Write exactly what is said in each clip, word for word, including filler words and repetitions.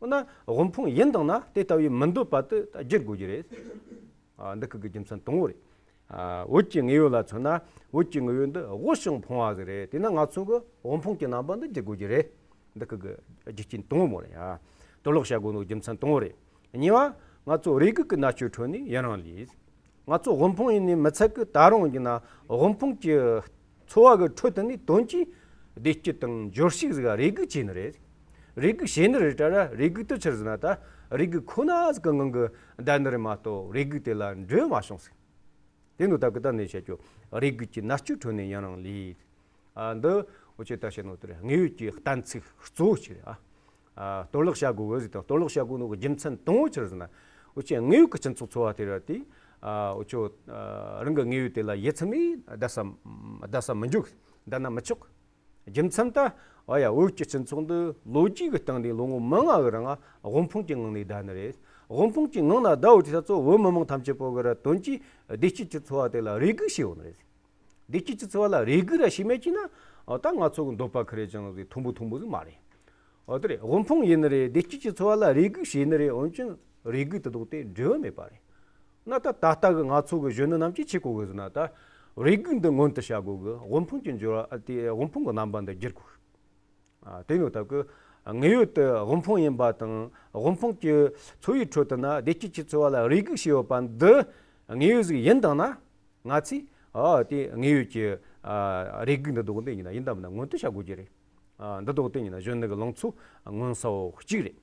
འོ་ན་དབུལ་ཕོངས་ཡིན་དང་ན་དེ་ལྟ་བུའི་མི་འདོད་པ་དེ་བསྒྱུར་དགོས་ཀྱི་རེད། ཨ། འདི་གི་གི་རྒྱུ་མཚན་དང་པོ་རེད། ཨ། བོད་ཀྱི་དངོས་ཡོད་ལ་མཚོན་ན་བོད་ཀྱི་དངོས་ཡོད་འདི་དབུལ་ཞིང་ཕོངས་པ་ཟིག་རེད། དེས་ན་ང་ཚོ་གི་དབུལ་ཕོངས་ཀྱི་རྣམ་པ་འདི་བསྒྱུར་དགོས་ཀྱི་རེད། འདི་གི་གི་རྒྱུ་རྐྱེན་དང་པོ་རེད། ཨ། གཏོར་བརླག་བྱ་དགོས་ནོ་རྒྱུ་མཚན་དང་པོ་རེད། གཉིས་པ། ང་ཚོ་རེ་སྒུག་གི་མནར་གཅོད་ཁྲོད་ནས་ཡུན་རིང་ལུས། ང་ཚོ་དབུལ་ཕོངས་ཡིན་ནི་མི་ཚད་གི་ད་རུང་ཡིན་ན་དབུལ་ཕོངས་ཀྱི་འཚོ་བ་གི་ཁྲོད་དུ་ནས་དོན་གྱིས་བདེ་སྐྱིད་དང་འབྱོར་ཕྱུག་ཟིག་རེ་སྒུག་བྱས་ནི་རེད། རེ་སྒུག་བྱས་ནི་རེད་དྲ་ར། རེ་སྒུག་དེ་ཆི་རེད་ཟེར་ན་ད་རེ་སྒུག་ཁོ་ན་ཟིག་གི་ངང་གི་བསྡད་ནི་རེད་མ་གཏོགས་རེ་སྒུག་དེ་ལ་འགྲོས་མ་བྱུང་ཟིག་དེ་ནོ་ད་གི་ད་ནས་བཤད་རྒྱུ་རེ་སྒུག་གི་མནར་གཅོད་ཁྲོད་ནས་ཡུན་རིང་ལུས། ཨ། འདི་འུ་ཆོས་ད་བཤད་ནོ་དེ་རེད། དངོས་ཡོད་ཀྱི་གཏན་ཚིགས་གཙོ་བོ་ཅིག་རེད། ཨ། ཨ། གཏོར་བརླག་བྱ་དགོས་གི་ཟིག་དང་གཏོར་བརླག་བྱ་དགོས་ནོ་གི་རྒྱུ་མཚན་དང་པོ་ཆི་རེད་ཟེར་ན། འུ་ཆོས་དངོས་ཡོད་ཀྱི་སྤྱི་ཚོགས་འཚོ་བ་དེ་ར་དེ། ཨ། འུ་ཆོ། ཨ། རང་གི་དངོས་ཡོད་དེ་ལ་ཡིད་ཚིམ་མེད་བསྡད་ས་བསྡད་ས་མི་འཇུག་བསྡད་ན་མི་ཆོག་རྒྱུ་མཚན་ད། ཨ་ཡ། བོད་ཀྱི་སྤྱི་ཚོགས་འདི་ལོ་རྒྱུས་ཀྱི་སྟེང་ནས་ལོ་ངོ་མང་ང་གི་རིང་དབུལ་ཕོངས་ཀྱི་ངང་ནས་བསྡད་ནི་རེད། དབུལ་ཕོངས་ཀྱི་ངང་ན་བསྡད་ཡོད་དུས་ད་ཚོ་བོད་མི་མང་ཐམས་ཅད་པོ་གི་ར་དོན་གྱིས་བདེ་སྐྱིད་ཀྱི་འཚོ་བ་དེ་ལ་རེ་སྒུག་བྱས་ཡོད་ནི་རེད། བདེ་སྐྱིད་ཀྱི་འཚོ་བ་ལ་རེ་སྒུག་ར་བྱས་མེད་ཀྱི་ན། ཨ། ད་ང་ཚོ་གི་འདོད་པ་ཁི་རེ་ཅང་ཟིག་མཐོན་པོ་མཐོན་པོ་ཟིག་མ་རེད། འོ་དེ་རེད། དབུལ་ཕོངས་ཡིན་ནི་རེད། བདེ་སྐྱིད་ཀྱི་འཚོ་བ་ལ་རེ་སྒུག་བྱས་ནི་རེད། འོན་ཀྱང་རེ་སྒུག་དེ་དག་དེ་འབྲས་བུ་མེད་པ་རེད། ན་ད་ད་ལྟ་གི་ང་ཚོ་གི་གཞོན་ནུ་རྣམས་ཀྱིས་ཆི་དགོས་གི་ཟེར་ན། ད་རེ་སྒུག་འདི་མངོན་དུ་བྱ་དགོས་གི། དབུལ་ཕོངས་ཀྱི་འབྱོར་བ་དེ། དབུལ་ཕོངས་ཀྱི་རྣམ་པ་འདི་བསྒྱུར་དགོས། ཨ། དེ་ནོ་ད་གི་དངོས་ཡོད་དུ་དབུལ་ཕོངས་ཡིན་པ་དང་དབུལ་ཕོངས་ཀྱི་འཚོ་བའི་ཁྲོད་དུ་ན་བདེ་སྐྱིད་ཀྱི་འཚོ་བ་ལ་རེ་སྒུག་བྱས་ཡོད་པ་འདི་དངོས་ཡོད་ཟིག་ཡིན་དང་ན། ང་ཚོས། ཨ། དེ་དངོས་ཡོད་ཀྱི། ཨ། རེ་སྒུག་འདི་དག་འདི་ཡིན་ན་ཡིན་དམ་ན་མངོན་དུ་བྱ་དགོས་ཀྱི་རེད། ཨ། འདི་དག་དེ་ཡིན་ན་གཞོན་ནུ་གི་ལང་ཚོ་མངོན་གསལ་བོ་གཅིག་རེད།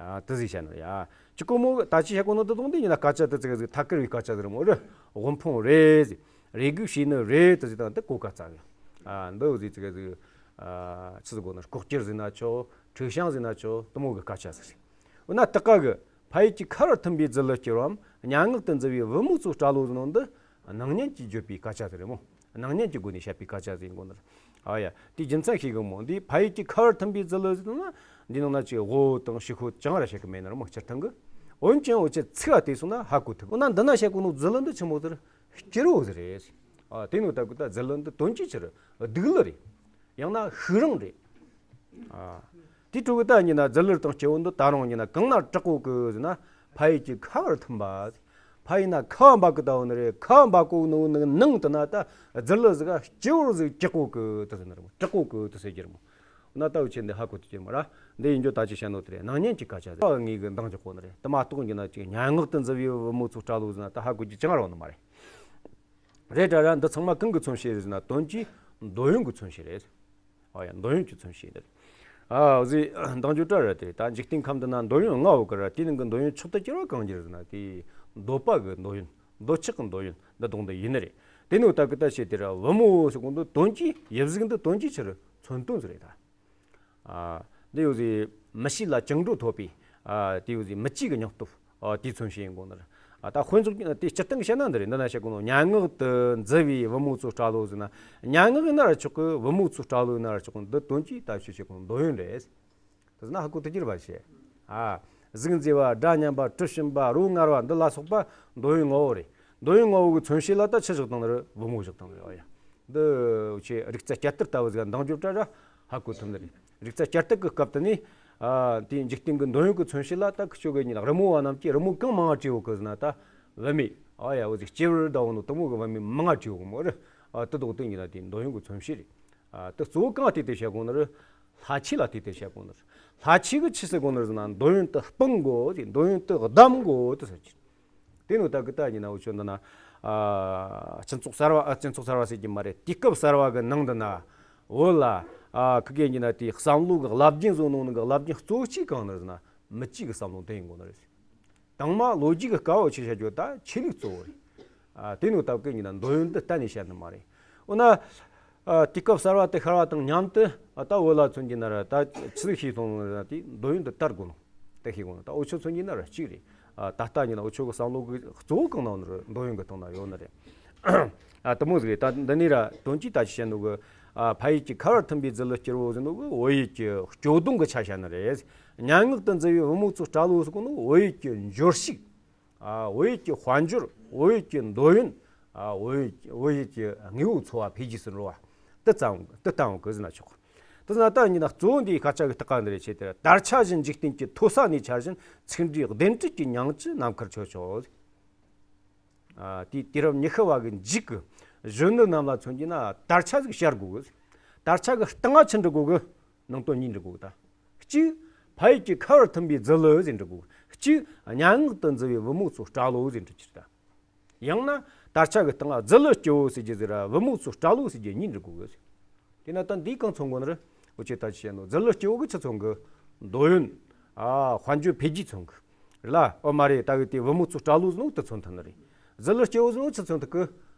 ཨ། དེ་ཟིག་བཤད་ནི་རེད། ཨ། གཅིག་གོ་མོ་ད་ཅི་བཤད་གོ་ནོ་འདི་དག་འདི་ཡིན་ན་སྐད་ཆ་དེ་ཙི་གེ་ཟིག་ཐད་ཀར་བའི་སྐད་ཆ་ཟིག་རེད་མོ་རེད། དབུལ་ཕོངས་རེད་ཟིག་རེ་སྒུག་བྱས་ནི་རེད་དེ་ཟིག་དང་དེ་གོ་སྐབས་བཙལ་གི། ཨ། འདི་ཟིག་ཙི་གེ་ཟིག་ཨ། ཆི་ཟིག་གོ་ན་ལྐོག་གྱུར་ཟིག་ན་ཆོག་འཁྲུག་བྱང་ཟིག་ན་ཆོག་དེ་མོ་གི་སྐད་ཆ་ཟིག་རེད། འོ་ན་དེ་ག་གི་ཕ་ཡུལ་གྱི་ཁ་བར་ཐིམ་པའི་རྫི་གླུ་སྐྱུར་བའམ་སྙན་ངག་ཏུ་མཛེས་པའི་བུ་མོ་ཚོའི་སྐྲ་ལོ་ཟེར་ནོ་འདི་སྣང་བརྙན་གྱིས་བརྗོད་པའི་སྐད་ཆ་ཟིག་རེད་མོ། སྣང་བརྙན་གྱི་སྒོ་ནས་བཤད་པའི་སྐད་ཆ་ཟིག་ཡིན་དགོས་ནི་རེད། ཨ་ཡ། དེའི་རྒྱུ་མཚན་ཤེས་གི་མོ། འདི་ཕ་ཡུལ་གྱི་ཁ་བར་ཐིམ་པའི་རྫི་གླུ་ཟེར་ན། འདི་ནང་ན་ཅིག་དབུ་དང་ཕྱུག་པོ་ཅང་ར་བཤད་གི་མེད་ནི་རེད་མོ། སྤྱིར་བཏང་གི། འོན་ཀྱང་འུ་ཆོས་ཚིག་ག་བལྟས་སོང་ན་ཧ་གོ་ཐུབ། འོ་ན་འདི་ན་བཤད་གོ་ནོ་རྫི་གླུ་འདི་ཆི་མོ་ཟིག་རེད། སྐྱུར་བོ་ཟིག་རེད། ཨ། དེ་ནོ་ད་གི་ད་རྫི་གླུ་འདི་དོན་གྱིས་ཆི་རེད། སྡུག་གླུ་རེད། ཡང་ན་ཤུགས་རིང་རེད། ཨ། དེ་ཕྲུ་གུ་ད་ཡིན་ན་རྫི་གླུ་དང་སྐྱུར་བོ་འདི་ད་རུང་ཡིན་ན་གང་ན་གྲགས་གོ་གི་ཟེར་ན། ཕ་ཡུལ་གྱི་ཁ་བར་ཐིམ་པ། ཕ་ཡུལ་ན་ཁ་བ་འབབ་གི་ད་བོ་ནི་རེད། ཁ་བ་འབབ་གོ་ནོ་ནི་ནང་དུ་ན་ད་རྫི་གླུ་ཟིག་སྐྱུར་བོ་ཟིག་གྲགས་གོ་གི་དེ་ཟེར་ནི་རེད་མོ། གྲགས་གོ་གི་དེ་ཟེར་རྒྱུ་རེད་མོ། འོ་ན་ད་འུ་ཆོས་འདི་ཧ་གོ་ཐུབ་ཀྱི་མ་རེད། འདི་ཡིན་རྒྱུ་ད་ཅི་བཤད་ནོ་དེ་རེད། སྣང་བརྙན་གྱི་སྐད་ཆ་ཟིག་ངེས་གི་འདང་རྒྱག་གོ་ནི་རེད། དེ་མ་གཏོགས་ཡིན་ན་ཅིག་སྙན་ངག་ཏུ་མཛེས་པའི་བུ་མོ་ཚོའི་སྐྲ་ལོ་ཟེར་ན་ད་ཧ་གོ་རྒྱུ་ཅང་ར་ཡོད་ནི་མ་རེད། རེད་དྲ་ར། འདི་ཚང་མ་གང་གི་མཚོན་བྱེད་རེད་ཟེར་ན་དོན་གྱིས་འདོད་ཡོན་གྱི་མཚོན་བྱེད་རེད། ཨ་ཡ། འདོད་ཡོན་གྱི་མཚོན་བྱེད་རེད། ཨ་ཟིག་འདང་རྒྱུ་དྲ་ར་དེ་རེད། ད་འཇིག་རྟེན་ཁམས་འདི་ན་འདོད་ཡོན་ལྔ་ཡོད་གི་ར། དེ་ནང་གི་འདོད་ཡོན་མཆོག་ཏུ་གྱུར་པ་གང་རྒྱུ་རེད་ཟེར་ན་དེ་འདོད་པ་གི་འདོད་ཡོན། འདོད་ཆགས་ཀྱི་འདོད་ཡོན་འདི་དག་འདི་ཡིན་ནི་རེད། དེ་ནོ་ད་གི་ད་བྱེད་དེ་ར་བུ་མོ་ཟེར་གོ་འདི་དོན་གྱིས་ཡིབ་གཟུགས་འདི་དོན་གྱིས་ཆི་རེད། མཚོན་དོན་ཟིག་རེད་ད། ཨ། འདི་ཡོད་ཟིག་མི་གཤིས་ལ་བཅིངས་འགྲོལ་ཐོབ་པའི། ཨ། དེ་ཡོད་ཟིག་མི་གཅིག་གི་སྙིང་སྟོབས། ཨ། དེའི་མཚོན་བྱེད་ཡིན་དགོས་ནི་རེད། ཨ། ད་དཔེ་མཚོན་དེ་སྤྱིར་བཏང་བཤད་ན་འདི་རེད། འདི་ན་བཤད་གོ་ནོ་སྙན་ངག་ཏུ་མཛེས་པའི་བུ་མོ་ཚོའི་སྐྲ་ལོ་ཟེར་ན། སྙན་ངག་ཡིན་ན་ར་ཆོག་གི། བུ་མོ་ཚོའི་སྐྲ་ལོ་ཡིན་ན་ར་ཆོག་གི། འདི་དོན་གྱིས་ད་ཆི་བྱེད་གོ་ནོ་འདོད་ཡོན་རེད། དེ་ན་ཧ་གོ་ཐུབ་རྒྱུ་རེད་པ་ཤེས། ཨ། གཟུགས་མཛེས་པ། སྒྲ་སྙན་པ། དྲི་ཞིམ་པ། རོ་མངར་བ། འདི་ལ་སོགས་པ་འདོད་ཡོན་ལྔ་བོ་རེད། འདོད་ཡོན་ལྔ་བོ་གི་མཚོན་བྱེད་ལ་ད་ཆི་བཞག་བཏང་ནི་རེད། བུ་མོ་བཞག་བཏང་ནི་རེད། ཨ་ཡ། འདི་ཆེ་རིག་རྩལ་བསྐྱར་དར་ལྟ་བུ་ཟིག་འདང་རྒྱོབ་དྲ་ར་ཧ་གོ་ཐུབ་ནི་རེད། རིག་རྩལ་བསྐྱར་དར་གི་སྐབས་དེ་ནས། ཨ། དེའི་འཇིག་རྟེན་གི་འདོད་ཡོན་གི་མཚོན་བྱེད་ལ་ད་ཁི་ཆོ་གི་ཉིད་ལ་རི་མོ་བ་རྣམས་ཀྱིས་རི་མོ་གང་མང་བྲིས་ཡོད་གི་ཟེར་ན། ད་བུད་མེད། ཨ་ཡ། འོ་ཟིག་སྐྱེས་བུ་ཟླ་བོ་ནོ་དེ་མོ་གི་བུད་མེད་མང་བྲིས་ཡོད་གི་མོ་རེད། ཨ། དེ་དག་དེ་ཉིད་ལ་དེའི་འདོད་ཡོན་གི་མཚོན་བྱེད་རེད། ཨ། དེ་གཙོ་བོ་གང་ལ་བལྟས་ཏེ་བཤད་དགོས་ནི་རེད། ལྷ་ཆོས་ལ་བལྟས་ཏེ་བཤད་དགོས་ནི་རེད། ལྷ་ཆོས་གི་ཆི་ཟེར་དགོས་ནི་རེད་ཟེར་ན། འདོད་ཡོན་དེ་སྤང་དགོས་ཟེར། འདོད་ཡོན་དེ་གདམ་དགོས་དེ་ཟེར་གི། དེ་ནོ་ད་གི་ད་ཡིན་ན་འུ་ཆོ་འདི་ན། ཨ། སྤྱི་ཚོགས་གསར་བ། ཨ། སྤྱི་ཚོགས་གསར་བ་ཟེར་གྱི་མ་རེད། དུས་སྐབས་གསར་བ་གི་ནང་འདི་ན། བོད་ལ། ཨ། ཁི་གེ་ཡིན་ན་དེའི་བསམ་བློ་གི་རླབས་རྒྱུན་བཟོ་ནོ་ནི་གི་རླབས་རྒྱུན་གཙོ་བོ་གཅིག་གང་ནི་རེད་ཟེར་ན། མི་གཅིག་གི་བསམ་བློ་འདི་ཡིན་དགོས་ནི་རེད། དང་མ་ལོ་རྒྱུས་ཀྱི་སྐབས་བོ་ཆེ་བྱ་རྒྱུ་ད་ཆོས་ལུགས་གཙོ་བོ་རེད། ཨ། དེ་ནོ་སྟབས་ཀྱིས་ཡིན་ན་འདོད་ཡོན་འདི་གཏན་ནས་བཤད་ནི་མ་རེད། འོ་ན། ཨ། དུས་སྐབས་གསར་བ་དེ་ཤར་བ་དང་མཉམ་དུ། ཨ། ད་བོད་ལ་མཚོན་གྱི་ན་ར་ད་ཆི་ཟིག་ཤེས་སོང་ན་དེ་འདོད་ཡོན་འདི་དར་དགོས་ནོ། དེ་ཤེས་དགོས་ནོ། ད་འུ་ཆོ་མཚོན་གྱི་ན་ར་གཅིག་རེད། ཨ། ད་ལྟ་ཡིན་ན་འུ་ཆོ་གི་བསམ་བློ་གི་གཙོ་བོ་གང་ན་ཡོད་ནི་རེད། འདོད་ཡོན་གི་སྟེང་ན་ཡོད་ནི་རེད། ཨ། དེ་མོ་ཟིག་རེད། ད་འདི་ནས་ར་དོན་གྱིས་ད་ཅི་བཤད་ནོ་གི། ཨ། ཕ་ཡུལ་གྱི་ཁ་བར་ཐིམ་པའི་རྫི་གླུ་སྐྱུར་བོ་ཟེར་ནོ་གི་བོད་ཡུལ་གྱི་སྐྱོ་གདུང་གི་ཆ་བཤད་ནི་རེད། སྙན་ངག་ཏུ་མཛེས་པའི་བུ་མོ་ཚོའི་སྐྲ་ལོ་ཟེར་གོ་ནོ་བོད་ཡུལ་གྱི་འབྱོར་ཕྱུག་ཨ། བོད་ཡུལ་གྱི་དཔལ་འབྱོར། བོད་ཡུལ་གྱི་འདོད་ཡོན། ཨ། བོད་ཡུལ་བོད་ཡུལ་གྱི་དངོས་པོའི་འཚོ་བ་འཕེལ་རྒྱས་སུ་འགྲོ་བ། དེ་ཙམ་དེ་ལྟ་བུ་གི་ཟེར་ན་ཆོག་དེ་ན་ད་ཡིན་ན་གཙོ་བོ་འདིའི་སྐད་ཆ་གི་རྟགས་ཀ་འདི་རེད། ཆེ་དེ་ར། དར་ཆ་བཞིན་འཇིག་རྟེན་གྱི། མཐོ་ས་ནས་འཆར་བཞིན་ཚིག་འབྲུའི་བདེན་བྲལ་གྱི་མྱིང་བཅུ་ནམ་མཁར་ཁྱོད་ཆོག། ཨ། དེའི་དུས་རབས་ཉི་ཤུ་བ་གི་མཇུག་གི་གཞོན་ནུ་རྣམས་ལ་མཚོན་རྒྱུ་ན། དར་ཆ་ཟིག་བཤད་དགོས་གི། དར་ཆ་གི་སྟེང་ང་ཆི་འབྲི་དགོས་གི། ནང་དོན་གཉིས་འབྲི་དགོས་གི་ད། གཅིག་ཕ་ཡུལ་གྱི་ཁ་བར་ཐིམ་པའི་རྫི་གླུ་ཟེར་འབྲི་དགོས་གི། གཅིག་སྙན་ངག་ཏུ་མཛེས་པའི་བུ་མོ་ཚོའི་སྐྲ་ལོ་ཟེར་འབྲི་རྒྱུ་རེད་ད། ཡང་ན་དར་ཆ་གི་སྟེང་ང་རྫི་གླུ་སྐྱེ་བོ་ཟེར་རྒྱུ་ཟིག་ར། བུ་མོ་ཚོའི་སྐྲ་ལོ་ཟེར་རྒྱུ་གཉིས་འབྲི་དགོས་གི། དེ་ན་ད་འདིའི་གང་མཚོན་གོ་ནི་རེད། འུ་ཆོས་ད་ཅི་བཤད་ནོ། རྫི་གླུ་སྐྱེ་བོ་གི་ཆི་མཚོན་གི། འདོད་ཡོན། ཨ། དཔལ་འབྱོར་འཕེལ་རྒྱས་མཚོན་གི་རེད་ལ། ཨོ་མ་རེད། ད་གི་དེ་བུ་མོ་ཚོའི་སྐྲ་ལོ་ཟེར་ནོ་དེ་མཚོན་ཐུབ་ནི་རེད། རྫི་གླུ་སྐྱེ་བོ་ཟེར་ནོ་ཆི་མཚོན་ཐུབ་གི།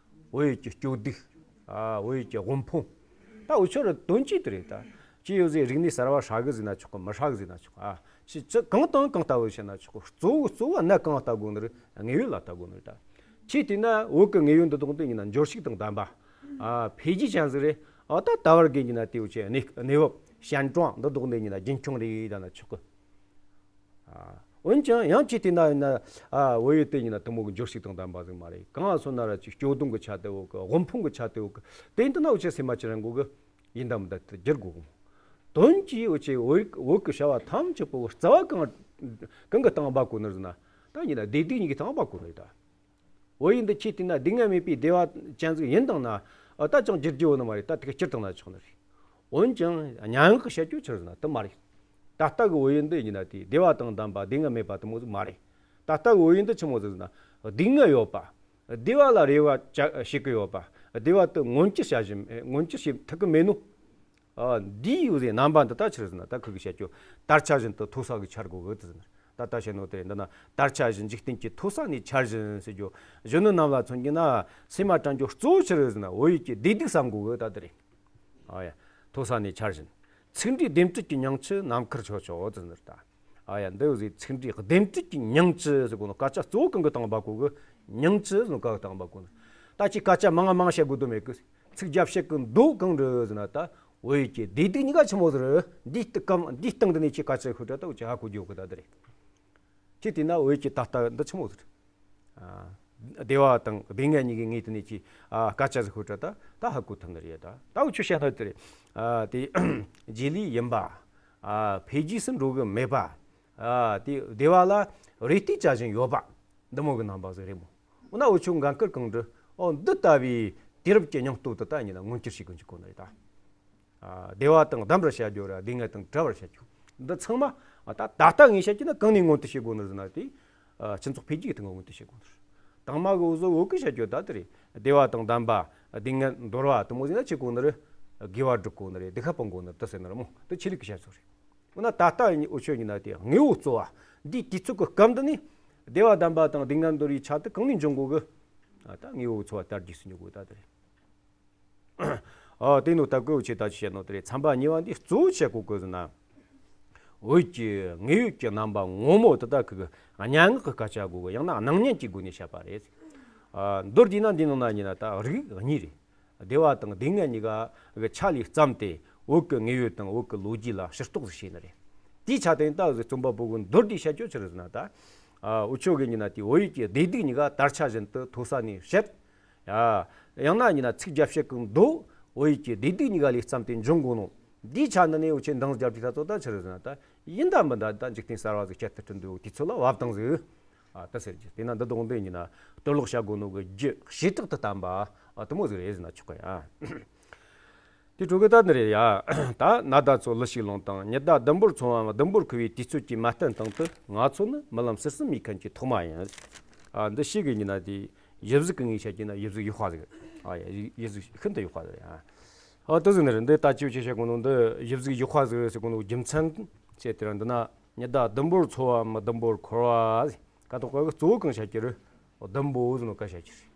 བོད་ཡུལ་གྱི་སྐྱོ་སྡུག་ཨ། བོད་ཡུལ་གྱི་དབུལ་ཕོངས། ད་འུ་ཆོ་ར་དོན་གཅིག་དེ་རེད་ད། ཅི་ཡོད་ཟེར། རིག་གནས་གསར་བ་ཧྲ་གི་ཟེར་ན་ཆོག་གི། མི་ཧྲ་གི་ཟེར་ན་ཆོག་གི། ཨ། ཅི་ཅི་གང་དང་གང་ལྟ་བུ་བཤད་ན་ཆོག་གི། གཙོ་བོ་གཙོ་བོ་གནད་གང་ལ་ལྟ་དགོས་ནི་རེད། དངོས་ཡོད་ལ་ལྟ་དགོས་ནི་རེད་ད། ཁྱེད་དེ་ན་བོད་གི་དངོས་ཡོད་འདི་དག་འདི་ཡིན་ན་འབྱོར་ཕྱུག་དང་ལྡན་པ། ཨ། འཕེལ་རྒྱས་ཅན་ཟིག་རེད། ཨ། ད་ད་བར་གི་ཡིན་ན་དེ་འུ་ཆོས་གནས་གནས་བབ་ཞན་ཀྲང་འདི་དག་འདི་ཡིན་ན་རྒྱུན་འཁྱོངས་རེད་ལབ་ན་ཆོག་གི། ཨ། འོན་ཀྱང་ཡང་ཅིག་བལྟས་ན་ཡིན་ན། ཨ། བོད་ཡུལ་དེ་ཡིན་ན་དེ་མོ་གི་འབྱོར་ཕྱུག་དང་ལྡན་པ་ཟིག་མ་རེད། གང་ང་སོང་ན་ར་ཅིག་སྐྱོ་གདུང་གི་ཆ་དེ་ཡོད་གི། དབུལ་ཕོངས་གི་ཆ་དེ་ཡོད་གི། དེ་འདི་ན་འུ་ཆོས་སེམས་མ་ཅི་རང་གོ་གི། ཡིན་དམ་ད་དེ་བསྒྱུར་དགོས་གི། དོན་གྱིས་འུ་ཆོས་བོད་བོད་གི་བྱ་བ་ཐམས་ཅད་པོ་རྩ་བ་གང་གང་གི་སྟེང་འབབ་དགོས་ནི་ཟེར་ན། ད་ཡིན་ན་བདེ་སྡུག་གཉིས་ཀྱི་སྟེང་འབབ་དགོས་ནི་རེད་ད། བོད་ཡུལ་འདི་ཁྱེད་བལྟས་ན་སྡུག་བསྔལ་མེད་པའི་བདེ་བ་ཅན་ཟིག་ཡིན་དང་ན། ཨ། ད་ཅང་བསྒྱུར་རྒྱུ་ཡོད་ནི་མ་རེད། ད་དེ་ག་བསྐྱུར་བཏང་ན་ཆོག་ནི་རེད། འོན་ཀྱང་སྙན་ངག་གི་བཤད་རྒྱུ་ཆི་རེད་ཟེར་ན་དེ་མ་རེད། ད་ལྟ་གི་བོད་ཡུལ་འདི་ཡིན་ན་དེ་བདེ་བ་དང་ལྡན་པ་སྡུག་བསྔལ་མེད་པ་དེ་མོ་ཟིག་མ་རེད། ད་ལྟ་གི་བོད་ཡུལ་འདི་ཆི་མོ་ཟིག་ཟེར་ན། སྡུག་བསྔལ་ཡོད་པ། བདེ་བ་ལ་རེ་བ་ཅ་བྱེད་ཀྱི་ཡོད་པ། བདེ་བ་དེ་མངོན་གྱུར་བྱ་བཞིན་མངོན་གྱུར་བྱེད་ཐུབ་ཀྱི་མེད་ནོ། ཨ། འདིའི་ཡོད་ཟེར་རྣམ་པ་འདི་ད་ཆི་རེད་ཟེར་ན། ད་ཁུ་གིས་བཤད་རྒྱུ་དར་ཆ་བཞིན་དུ་མཐོ་ས་གི་འཆར་དགོས་གི་དེ་ཟེར་ན། ད་ལྟ་བཤད་ནོ་དེ་རེད། འདི་ན་དར་ཆ་བཞིན་འཇིག་རྟེན་གྱི། མཐོ་ས་ནས་འཆར་བཞིན་ཟེར་རྒྱུ། གཞོན་ནུ་རྣམས་ལ་མཚོན་རྒྱུ་ན་སེམས་མ་དྲན་རྒྱུ་གཙོ་བོ་ཆི་རེད་ཟེར་ན། བོད་ཡུལ་གྱི་བདེ་སྡུག་བསམ་དགོས་གི་ད་དེ་རེད། ཨ་ཡ། མཐོ་ས་ནས་འཆར་བཞིན། ཚིག་འབྲུའི་བདེན་བྲལ་གྱི་མྱིང་བཅུ་ནམ་མཁར་ཁྱོད་ཆོག་དེ་ཟེར་ན་ད། ཨ་ཡ། འདི་ཡོད་ཟེར། ཚིག་འབྲུའི་བདེན་བྲལ་གྱི་མྱིང་བཅུ་ཟེར་གོ་ནོ་སྐད་ཆ་གཙོ་བོ་གང་གི་སྟེང་འབབ་དགོས་གི། མྱིང་བཅུ་ཟེར་ནོ་གང་གི་སྟེང་འབབ་དགོས་ནི། ད་ཅིག་སྐད་ཆ་མང་ང་མང་བཤད་དགོས་དོན་མེད་གི། ཚིག་བརྒྱ་བཤད་གི་འདོད་གང་རེད་ཟེར་ན། ད་བོད་ཡུལ་གྱི་བདེ་སྡུག་གཉིས་ཀ་ཆི་མོ་ཟིག་རེད། འདིའི་སྟེང་གམ་འདིའི་སྟེང་འདི་ནས་ཁྱེད་སྐད་ཆ་ཤོད་དྲ་ད་འུ་ཆོས་ཧ་གོ་རྒྱུ་ཡོད་གི་ད་དེ་རེད། ཁྱེད་བལྟས་ན་བོད་ཡུལ་གྱི་ད་ལྟ་འདི་ཆི་མོ་ཟིག་རེད། ཨ། བདེ་བ་དང་སྡུག་བསྔལ་གཉིས་ཀྱི་ངོས་དེ་ནས་ཁྱེད། ཨ། སྐད་ཆ་ཟིག་ཤོད་དྲ་ད་ད་ཧ་གོ་ཐུབ་ནི་རེད་ད། ད་འུ་ཆོས་བཤད་ན་དེ་རེད། ཨ། དེ་རྗེས་ལུས་ཡིན་པ། ཨ། འཕེལ་རྒྱས་སུ་འགྲོ་གི་མེད་པ། ཨ། དེ་བདེ་བ་ལ་རེ་ལྟོས་བྱ་བཞིན་ཡོད་པ། འདི་མོ་གི་རྣམ་པ་ཟིག་རེད་མོ། འོ་ན་འུ་ཆོས་འགན་ཁུར་གང་འདྲི། འོ་འདི་ལྟ་བུའི་དུས་རབས་ཀྱི་སྙིང་སྟོབས་དེ་ད་ཡིན་ན་མངོན་གྱུར་བྱེད་དགོས་འཇུག་གོ་ནི་རེད་ད། ཨ། བདེ་བ་དང་ལྡན་པར་བྱ་རྒྱུ་ར་སྡུག་བསྔལ་དང་བྲལ་བར་བྱ་རྒྱུ། འདི་ཚང་མ། ཨ། ད་ད་ལྟ་ངས་བཤད་རྒྱུ་ན་གང་ནས་མངོན་དུ་བྱེད་དགོས་ནི་ཟེར་ན་དེ། ཨ། སྤྱི་ཚོགས་འཕེལ་རྒྱས་ཀྱི་སྟེང་ང་མངོན་དུ་བྱེད་དགོས་ནི་རེད། དང་མ་གི་འུ་ཟོ་བོད་གི་བཤད་རྒྱུ་ད་དེ་རེད། བདེ་བ་དང་ལྡན་པ། སྡུག་བསྔལ་འདོར་བ་དེ་མོ་ཟེར་ན་བྱེད་དགོས་ནི་རེད། དགེ་བ་སྒྲུབ་དགོས་ནི་རེད། སྡིག་པ་སྤང་དགོས་ནི་རེད། དེ་ཟེར་ནི་རེད་མོ། དེ་ཆོས་ལུགས་ཀྱི་བཤད་སྲོལ་རེད། འོ་ན་ད་ལྟ་འུ་ཆོས་ཡིན་ན་དེ་དངོས་པོ་གཙོ་བོ། འདིའི་དུས་ཚོད་ཀྱི་སྐབས་འདི་ནས་བདེ་བ་ལྡན་པ་དང་སྡུག་བསྔལ་འདོར་བའི་ཆ་དེ་གང་ནས་འབྱུང་དགོས་གི། ཨ། ད་དངོས་པོ་གཙོ་བོ་དར་རྒྱས་སུ་འགྱུར་དགོས་ད་དེ་རེད། ཨ། དེ་ནོ་ད་ཀོ་ཆེ་ད་ཅི་བཤད་ནོ་དེ་རེད། ཚན་པ་གཉིས་པ་འདི་གཙོ་བོ་བཤད་གོ་གི་ཟེར་ན། བོད་ཀྱི་དངོས་ཡོད་ཀྱི་རྣམ་པ་ངོ་མ་དེ་ད་ཁུ་གི་སྙན་ངག་གི་སྐད་ཆ་སྒོ་གི། ཡང་ན་སྣང་བརྙན་གྱི་སྒོ་ནས་བཤད་པ་རེད། ཨ། མདོར་བསྡུས་ན་འདི་ནང་ན་ཡིན་ན་ད་རིགས་གཉིས་རེད། བདེ་བ་དང་སྡུག་བསྔལ་གཉིས་ཀ་གི་ཆ་ལས་བརྩམས་ཏེ་བོད་ཀྱི་དངོས་ཡོད་དང་བོད་ཀྱི་ལོ་རྒྱུས་ལ་ཕྱིར་རྟོག་ཟིག་བྱས་ནི་རེད། དེའི་ཆ་དེ་ད་གཟོད་རྩོམ་པ་པོ་གི་མདོར་བསྡུས་བཤད་རྒྱུ་ཆི་རེད་ཟེར་ན་ད། ཨ། འུ་ཆོ་གི་ཡིན་ན་དེ་བོད་ཡུལ་གྱི་བདེ་སྡུག་གཉིས་ཀ་དར་ཆ་བཞིན་དུ་མཐོ་ས་ནས་བཤད། ཡ། ཡང་ན་ཡིན་ན་ཚིག་བརྒྱ་བཤད་གི་འདོད། བོད་ཡུལ་གྱི་བདེ་སྡུག་གཉིས་ཀ་ལས་བརྩམས་ཏེ་འབྱུང་དགོས་ནོ། འདིའི་ཆ་འདི་ནས་འུ་ཆོས་འདང་རྒྱབ་དུས་ད་ཚོ་ད་ཆི་རེད་ཟེར་ན་ད། ཡིན་ད་མིན་ད་ད་འཇིག་རྟེན་གསར་བ་ཟིག་ཁྱད་དུ་བསྒྲིགས་འདུག་དུས་ཚོད་ལ་བབ་བཏང་ཟིག། ཨ། ད་ཟེར་རྒྱུ་དེ་ན་འདི་དོན་དེ་ཡིན་ན་གཏོར་བརླག་བྱ་དགོས་ནོ་གི་རྒྱུ་བྱེ་བྲག་ཏུ་བསྟན་པ། ཨ། དེ་མོ་ཟིག་རེད་ཟེར་ན་ཆོག་གི་ཡ། དེ་འཕྲོ་གི་ད་འདི་རེད་ཡ། ད་ནད་ཟླ་ཚོ་ལི་ཞིག་ལོང་དང་། ཉི་ཟླ་ཟླུམ་པོར་ཚོ་བའམ་ཟླུམ་པོར་འཁོར་བའི་དུས་ཚོད་ཀྱི་མ་བསྟན་སྟེང་དུ། ང་ཚོ་ནི་རྨི་ལམ་བསིལ་བསིལ་མིག་ཁན་གྱི་ཐོག་མ་ཡིན། ཨ། འདི་ཞིག་གི་ཡིན་ན་དེ་ཡི་གེ་ཟིག་གི་ངོས་བཤད་ཀྱི་ན་ཡི་གེ་ཡག་པ་ཟིག། ཨ། ཡི་གེ་ཤིན་ཏུ་ཡག་པ་ཟིག། ཨ། ཨ། དེ་ཟིག་ནི་རེད། འདི་ད་ཅི་བྱེད་བཤད་གོ་ནོ་འདི་ཡི་གེ་ཡག་པ་ཟིག་རེད་ཟེར་གོ་ནོ་རྒྱུ་མཚན་ཆེ་དེ་ར། འདི་ན་ཉི་ཟླ་ཟླུམ་པོར་ཚོ་བའམ་ཟླུམ་པོར་འཁོར་བ་ཟིག། ཀ་ཐོག་ཀ་གི་གཙོ་བོ་གང་བཤད་ཀྱི་རེད། ཟླུམ་པོ་ཟེར་ནོ་ཀ་བཤད་ཀྱི་རེད།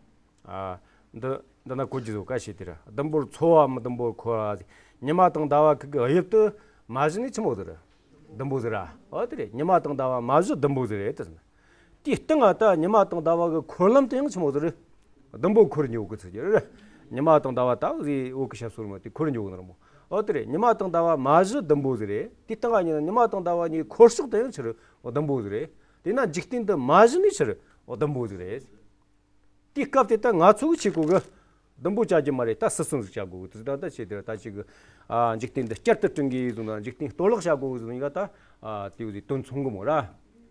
ཨ། འདི་འདི་ན་གོ་རྒྱུ་ཟིག་ཀ་བཤད་དེ་ར། ཟླུམ་པོར་ཚོ་བའམ་ཟླུམ་པོར་འཁོར་བ་ཟིག། ཉི་མ་དང་ཟླ་བ་ཁུ་གི་དབྱིབས་དུ་མ་གཞི་ནས་ཆི་མོ་ཟིག་རེད། ཟླུམ་པོ་ཟིག་ར། ཨོ་དེ་རེད། ཉི་མ་དང་ཟླ་བ་མ་གཞི་ཟླུམ་པོ་ཟིག་རེད་དེ་ཟེར། དེའི་སྟེང་ང་ད་ཉི་མ་དང་ཟླ་བ་གི་འཁོར་ལམ་དེ་ཡང་ཆི་མོ་ཟིག་རེད། ཟླུམ་པོ་འཁོར་འགྱོ་གི་ཚུལ་གྱི་རེད། ཉི་མ་དང་ཟླ་བ་ད་ཟིག་འོག་གི་ཞབས་སོར་མོ་དེ་འཁོར་འགྱོ་གི་ནི་རེད་མོ། ཨོ་དེ་རེད། ཉི་མ་དང་ཟླ་བ་མ་གཞི་ཟླུམ་པོ་ཟིག་རེད། དེའི་སྟེང་ང་ཉི་ཉི་མ་དང་ཟླ་བ་གཉིས་འཁོར་ཕྱོགས་དེ་ཡང་ཆི་རེད། ཟླུམ་པོ་ཟིག་རེད། དེས་ན་འཇིག་རྟེན་འདི་མ་གཞི་ནས་ཆི་རེད། ཟླུམ་པོ་ཟིག་རེད། དེའི་སྐབས་དེ་ད་ང་ཚོ་གི་ཆི་གོ་གི། ཟླུམ་པོ་བྱ་རྒྱུ་མ་རེད། ད་ཟུར་གསུམ་ཟིག་བྱ་དགོས་གི། དེ་ད་ད་ཆེ་དེ་ད་ཅིག་གི་ཨ་འཇིག་རྟེན་འདི་བསྐྱར་དུ་བསྐྲུན་དགོས་ཟེར་ན། འཇིག་རྟེན་གཏོར་བརླག་བྱ་དགོས་ཟེར་ན། ད་ཨ་དེ་བཟོ་དོན་མཚུངས་གི་མོ་ར།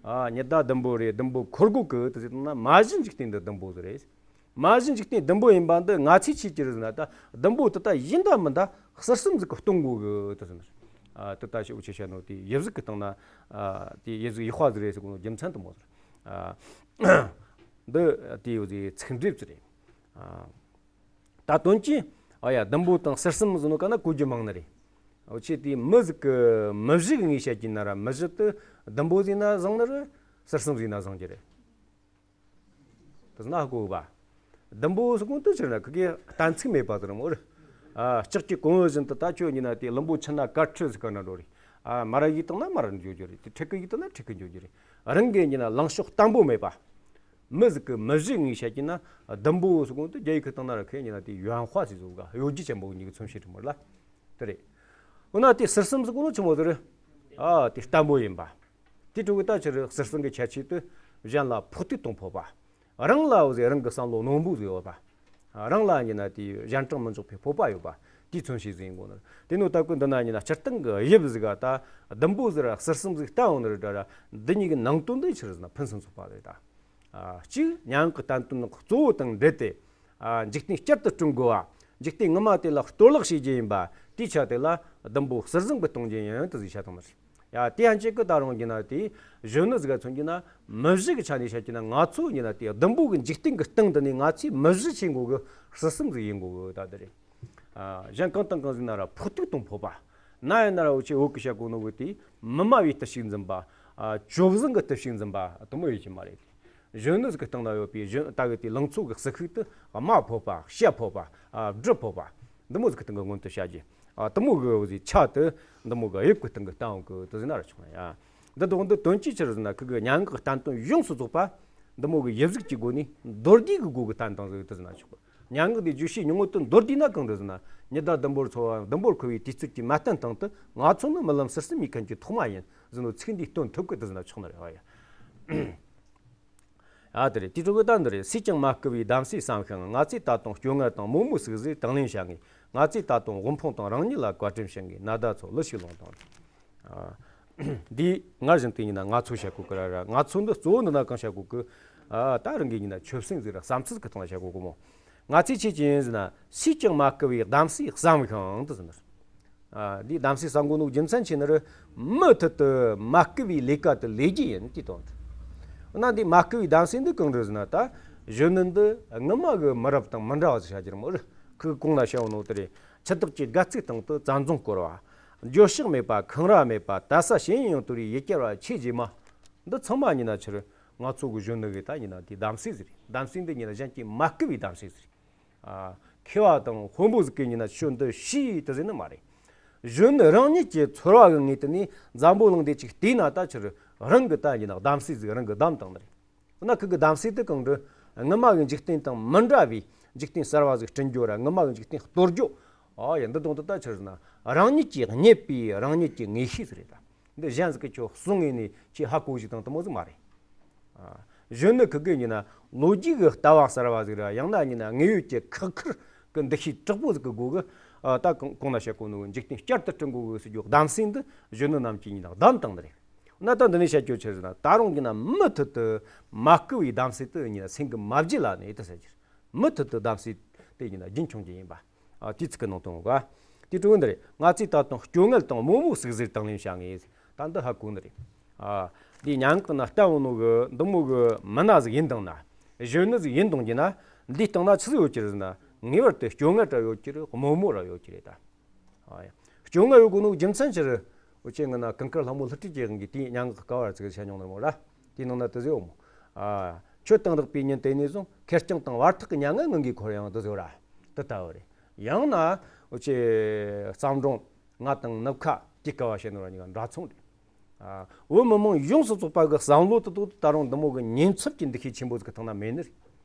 ཨ་ཉི་ཟླ་ཟླུམ་པོ་རེད། ཟླུམ་པོ་འཁོར་དགོས་གི། དེ་ཟེར་ན་མ་གཞི་འཇིག་རྟེན་འདི་ཟླུམ་པོ་ཟིག་རེད། མ་གཞི་འཇིག་རྟེན་ཟླུམ་པོ་ཡིན་པ་འདི་ང་ཚོས་ཆེ་ཆེར་ཟེར་ན། ད་ཟླུམ་པོ་དེ་ད་ཡིན་ད་མིན་ད་ཟུར་གསུམ་ཟིག་གི་སྟོན་དགོས་གི་དེ་ཟེར་ན། ཨ་དེ་ད་ཞིག་འུ་ཆེ་བྱ་ནོ་དེ་ཡིབ་གཟུགས་གི་སྟེང་ན། ཨ་དེ་ཡིབ་གཟུགས་ཡིག་པ་ཟིག་རེད་ཟེར་གོ་ནོ་རྒྱུ་མཚན་དེ་མོ་ཟིག། ཨ་འདི་དེ་ཡོད་ཟིག་ཚིག་འགྲེལ་ཟིག་རེད། ཨ་ད་དོན་གྱིས་ཨ་ཡ་ཟླུམ་པོ་དང་ཟུར་གསུམ་ཟེར་ནོ་ག་ན་གོ་རྒྱུ་མང་ནི་རེད། འུ་ཆེ་དེ་མི་ཟིག་གི་མི་གཞི་གི་ངོས་བཤད་ཀྱི་ན་ར། མི་གཞི་དེ་ཟླུམ་པོ་ཟིག་ན་བཟང་ནི་རེད། ཟུར་གསུམ་ཟིག་ན་བཟང་རྒྱུ་རེད། དེ་ན་གོ་བ། ཟླུམ་པོ་ཟེར་གོ་དུས་ཕྱིར་ན་ཁི་གེ་གཏན་ཚིགས་མེད་པ་ཟེར་མོ་རེད། ཨ་ལྕགས་ཀྱི་གོང་བུ་བཞིན་དུ་ད་ཁྱོད་ཡིན་ན་དེ་ལུམ་བུ་ཆུ་སྣ་གར་ཁྲི་ཟིག་ག་ན་འགྲོ་རེད། ཨ་མར་ར་ཡིས་བཏང་ན་མར་ར་འགྱོ་རྒྱུ་རེད། དེ་ཁྲི་གི་ཡིས་བཏང་ན་ཁྲི་གི་འགྱོ་རྒྱུ་རེད། རང་གི་ཡིན་ན་ལངས་ཕྱོགས་བརྟན་པོ་མེད་པ། མི་ཟིག་གི་མི་གཞི་ངོས་བཤད་ཀྱི་ན་ཟླུམ་པོ་ཟེར་གོ་དུས་རྒྱ་ཡིག་གི་སྟེང་ན་ར་ཁི་ཡིན་ན་དེ་ཡོན་ཧྭ་ཟེར་བཟོ་ག་གཡོ་སྒྱུ་ཆེན་པོ་གཉིས་ཀྱི་མཚོན་བྱེད་རེད་མོ་ལ། དེ་རེད། འོ་ན་དེ་ཟུར་གསུམ་ཟེར་གོ་ནོ་ཆི་མོ་ཟིག་རེད། ཨ་དེ་བརྟན་པོ་ཡིན་པ། དེ་དྲུག་གི་ད་ཕྱིར་ཟུར་གསུམ་གི་ཁྱད་ཆོས་དེ་གཞན་ལ་ཕོག་ཐུག་གཏོང་ཕོད་པ། རང་ལ་འོ་ཟེར་རང་གི་བསམ་བློ་རྣོན་པོ་ཟིག་ཡོད་པ། རང་ལ་ཡིན་ན་དེ་གཞན་དྲིང་མི་འཇོག་པའི་སྤོབས་པ་ཡོད་པ། དེའི་མཚོན་བྱེད་ཟིག་ཡིན་དགོས་ནི། དེ་ནོ་ད་ཀུན་འདི་ན་ཡིན་ན་སྤྱིར་བཏང་གི་དབྱིབས་ཟིག་ག་ད་ཟླུམ་པོ་ཟིག་ར་ཟུར་གསུམ་ཟིག་བསྟན་འོང་ནི་རེད་དྲ་ར། འདི་གཉིས་ཀྱི་ནང་དོན་འདི་ཕྱིར་ཟེར་ན་ཕུན་སུམ་ཚོགས་པ་རེད་ད། ཨ་གཅིག་སྙན་ངག་གི་བསྟན་དོན་གཙོ་བོ་དང་འབྲེལ་ཏེ། ཨ་འཇིག་རྟེན་བསྐྱར་དུ་བསྐྲུན་དགོས་པ། འཇིག་རྟེན་ངོ་མ་དེ་ལ་གཏོར་བརླག་བྱེད་རྒྱུ་ཡིན་པ། དེའི་ཆ་དེ་ལ་ཟླུམ་པོ་ཟུར་གསུམ་གྱིས་སྟོན་རྒྱུ་ཡིན་དུ་ཟིག་བྱ་དང་མ་རེད། ཡ་དེ་ཡང་གཅིག་གི་ད་རུང་ཡིན་ན་དེ་གཞོན་ནུ་ཟིག་ག་མཚོན་རྒྱུ་ན་མི་གཞི་གི་ཆ་ནས་བཤད་རྒྱུ་ན། ང་ཚོ་ཡིན་ན་དེ་ཟླུམ་པོ་གི་འཇིག་རྟེན་གི་སྟེང་དུ་ནས་ང་ཚོའི་མི་གཞི་ཆེ་འགོ་གི་ཟུར་གསུམ་ཟིག་ཡིན་དགོས་གི་ད་དེ་རེད། ཨ་གཞན་གང་དང་གང་ཟིག་ན་ར་ཕོག་ཐུག་གཏོང་ཕོད་པ། ན་ཡིན་ན་ར་འུ་ཆེ་བོད་གི་བཤད་གོ་ནོ་གི་དེ་མི་སྨྲ་བའི་དུ་ཞིག་འཛིན་པ། ཨ་གཅོད་བཟང་གི་དུ་ཞིག་འཛིན་པ་དེ་མོ་ཡོད་ཀྱི་མ་རེད། གཞོན་ནུ་ཟིག་གི་སྟེང་ན་ཡོད་པའི་གཞོན་ད་གི་དེ་ལང་ཚོ་གི་ཟིལ་ཤུགས་དེ་དམའ་ཕོད་པ། བཤད་ཕོད་པ། ཨ་སྒྲུབ་ཕོད་པ། འདི་མོ་ཟིག་གི་སྟེང་གི་མངོན་དུ་བྱ་རྒྱུ། ཨ་དེ་མོ་གི་འོ་ཟིག་ཆ་དེ་འདི་མོ་གི་དབྱིབས་གི་སྟེང་གི་བསྟན་འོང་གི་དེ་ཟིན་ན་ར་ཆོག་ན་ཡ། འདི་དོག་འདི་དོན་གྱིས་ཕྱིར་ཟེར་ན་ཁི་གི་སྙན་ངག་གི་བསྟན་དོན་ཡོངས་སུ་རྫོགས་པ་འདི་མོ་གི་དབྱིབས་གཟུགས་ཀྱི་སྒོ་ནས་མདོར་བསྡུས་གི་སྒོ་གི་བསྟན་བཏང་ཟིག་དེ་ཟིན་ན་ཆོག་གི། སྙན་ངག་འདི་བརྗོད་བྱའི་སྙིང་བོ་དེ་མདོར་བསྡུས་ན་གང་འདྲ་ཟེར་ན། ཉི་ཟླ་ཟླུམ་པོར་འཚོ་བ་ཟླུམ་པོར་འཁོར་བའི་དུས་ཚོད་ཀྱི་མ་བསྟན་སྟེང་དུ་ང་ཚོ་ནི་རྨི་ལམ་ཟུར་གསུམ་མེད་མཁན་གྱི་ཐོག་མ་ཡིན་ཟེར་ནོ་ཚིག་འདིས་སྟོན་ཐུབ་གི་དེ་ཟེར་ན་ཆོག་ནི་རེད་བ་ཡ། ཨ་དེ་རེད། དེ་དྲུག་གི་ད་འདི་རེད། སུས་ཀྱང་མ་བསྐུལ་བའི་གདམས་སྲས་བསམ་ཤིང་། ང་ཚོས་ད་དུང་སྐྱོ་ངལ་དང་མོག་མོག་ཟིག་ཟེར་དང་ལེན་བྱ་ངེས། ང་ཚོས་ད་དུང་དབུལ་ཕོངས་དང་རང་ཉིད་ལ་བཀའ་དྲིན་བྱ་ངེས། ནད་བརྡ་ཚོ་གླུ་ཞིག་ལོངས་དང་། ཨ་འདི་སྔར་བཞིན་དུ་ཡིན་ན་ང་ཚོ་བཤད་གོ་གི་ར་ར། ང་ཚོ་འདི་གཙོ་བོ་འདི་ན་གང་བཤད་གོ་གི། ཨ་ད་རང་གི་ཡིན་ན་ཆོད་སེམས་ཟིག་ར་བསམ་ཚུལ་གི་སྟེང་ལ་བཤད་གོ་གི་མོ། ང་ཚོས་ཆེ་ཆེ་ཡིན་ཟེར་ན་སུས་ཀྱང་མ་བསྐུལ་བའི་གདམས་སྲས་བསམ་ཤིང་དུ་ཟེར་ན། ཨ་འདིའི་གདམས་སྲས་བསམ་གོ་ནོ་རྒྱུ་མཚན་ཆེ་ནི་རེད། མུ་མཐུད་དུ་མ་བསྐུལ་བའི་ལས་ཀ་དེ་ལས་རྒྱུ་ཡིན་དེ་དོན་དུ། འོ་ན་འདི་མ་བསྐུལ་བའི་གདམས་སྲས་འདི་གང་རེད་ཟེར་ན། ད་གཞོན་ནུ་འདི་སྔ་མ་གི་མི་རབས་དང་མི་འདྲ་བ་ཟིག་བྱ་རྒྱུ་རེད་མོ་རེད། ཁོས་གོང་ན་བཤད་ཡོད་ནོ་དེ་རེད། འཆི་བདག་གི་དགའ་ཚིག་སྟེང་དུ་བཙན་རྫོང་བསྐོར་བ། འགྱོད་བཤགས་མེད་པ་འཁང་ར་མེད་པ། དད་ས་ཞེན་ཡང་དོར་བའི་ཡིད་བསྐྱར་བ་ཆེས་རྗེས་མ། འདི་ཚང་མ་ཡིན་ན་ཕྱིར་ང་ཚོ་གི་གཞོན་ནུ་གི་ད་ཡིན་ན་དེ་གདམས་སྲས་ཟིག་རེད། གདམས་སྲས་འདི་ཡིན་ན་གཞན་གྱིས་མ་བསྐུལ་བའི་གདམས་སྲས་ཟིག་རེད། ཨ་མཁས་པ་དང་དཔོན་པོ་ཟིག་གིས་ཡིན་ན་ཁྱོད་འདི་ཤེས་དེ་ཟེར་ནི་མ་རེད། གཞོན་ནུ་རང་ཉིད་ཀྱི་ཚོར་བ་གི་ངོས་དེ་ནས་འཛམ་བུ་གླིང་འདི་ཅིག་བལྟས་ན་ད་ཕྱིར་རང་གི་ད་ཡིན་ན་གདམས་སྲས་ཟིག་རང་གིས་བདམས་བཏང་ནི་རེད། འོ་ན་ཁོ་གི་གདམས་སྲས་དེ་གང་འདྲ། སྔ་མ་གི་འཇིག་རྟེན་དང་མི་འདྲ་བའི་འཇིག་རྟེན་གསར་བ་ཟིག་བསྐྲུན་རྒྱུ་ར། སྔ་མ་གི་འཇིག་རྟེན་གཏོར་རྒྱུ། ཨ་ཡ་འདི་དོན་དུ་ད་ཕྱིར་ཟེར་ན་རང་ཉིད་ཀྱིས་རྙེད་པའི་རང་ཉིད་ཀྱི་ངེས་ཤེས་ཟིག་རེད་ད། འདི་གཞན་ཟིག་གིས་ཁྱོད་གསུང་ངེས་ནས་ཁྱོས་ཧ་གོ་ཞིག་དང་དེ་མོ་ཟིག་མ་རེད། ཨ་གཞོན་ནུ་ཁོ་གི་ཡིན་ན་ལོ་རྒྱུས་ཀྱི་ལྟ་བ་གསར་བ་ཟིག་ར། ཡང་ན་ཡིན་ན་དངོས་ཡོད་ཀྱི་ཁག་ཁུར་གྱི་འདུ་ཤེས་དྲག་པོ་ཟིག་གི་སྒོ་གི། ཨ་ད་གོང་གོང་ན་བཤད་གོ་ནོ་འཇིག་རྟེན་བསྐྱར་དུ་བསྐྲུན་དགོས་གི་ཟེར་རྒྱུ་གདམས་སྲས་འདི་གཞོན་ནུ་རྣམས་ཀྱིས་ཡིན་ན་བདམས་བཏང་ནི་རེད། ན་ད་འདི་ནས་བཤད་རྒྱུ་ཆི་ཟེར་ན། ད་རུང་གི་ན་མུ་མཐུད་དུ་མ་བསྐུལ་བའི་གདམས་སྲས་དེ་ཡིན་ན་སེམས་ཀྱི་མ་བརྗེད་ལ་ནི་དེ་ཟེར་རྒྱུ། མུ་མཐུད་དུ་གདམས་སྲས་དེ་ཡིན་ན་རྒྱུན་འཁྱོངས་རྒྱུ་ཡིན་པ། ཨ་དེའི་ཚིག་གི་ནང་དོན་ག། དེ་དྲུག་འདི་རེད། ང་ཚོས་ད་དུང་སྐྱོ་ངལ་དང་མོག་མོག་ཟིག་ཟེར་དང་ལེན་བྱ་ངེས། ད་འདི་ཧ་གོ་ནི་རེད། ཨ་འདི་སྙན་ངག་ན་བསྟན་འོང་ནོ་གི་འདི་མོ་གི་མི་སྣ་ཟིག་ཡིན་དང་ན། གཞོན་ནུ་ཟིག་ཡིན་དང་གི་ན། འདིའི་སྟེང་ན་ཆི་ཟིག་ཡོད་ཀྱི་རེད་ཟེར་ན། ངེས་པར་དུ་སྐྱོ་ངལ་ར་ཡོད་ཀྱི་རེད། མོག་མོག་ར་ཡོད་ཀྱི་རེད་ད། ཨ་ཡ། སྐྱོ་ངལ་ཡོད་དགོས་ནོ་རྒྱུ་མཚན་ཅི་རེད། འུ་ཆེ་ང་ན་གངས་དཀར་ལྷ་མོ་ཀླུ་སྒྲུབ་ཀྱི་དབང་གིས་དེའི་སྙན་ངག་གི་སྐབས་བར་ཚིག་བཤད་མྱོང་ནི་མོ་ར། དེའི་ནང་ན་དེ་ཟེར་ཡོད་མོ། ཨ་ཁྱོད་དང་རགས་པའི་ཉིན་དེ་ནས་བཟུང་། ཁེར་རྐྱང་དང་བར་ཐག་གི་མྱ་ངན་ངང་གིས་འཁོར་ཡང་། དེ་ཟེར་ར། དེ་ལྟ་བུ་རེད། ཡང་ན་འུ་ཆེ་བརྩམས་སྒྲུང་ང་དང་ནུབ་ཁ་དེའི་སྐབས་བ་བཤད་ནོ་ར་གཉིས་ཀ་འདྲ་མཚུངས་རེད། ཨ་བོད་མི་མང་ཡོངས་སུ་རྫོགས་པ་གི་བསམ་བློ་དེ་དག་ད་རུང་འདི་མོ་གི་ཉེན་ཚབས་ཀྱི་འདུ་ཤེས་ཆེན་པོ་ཟིག་གི་ཐོག་ན་མེད་ནི་རེད།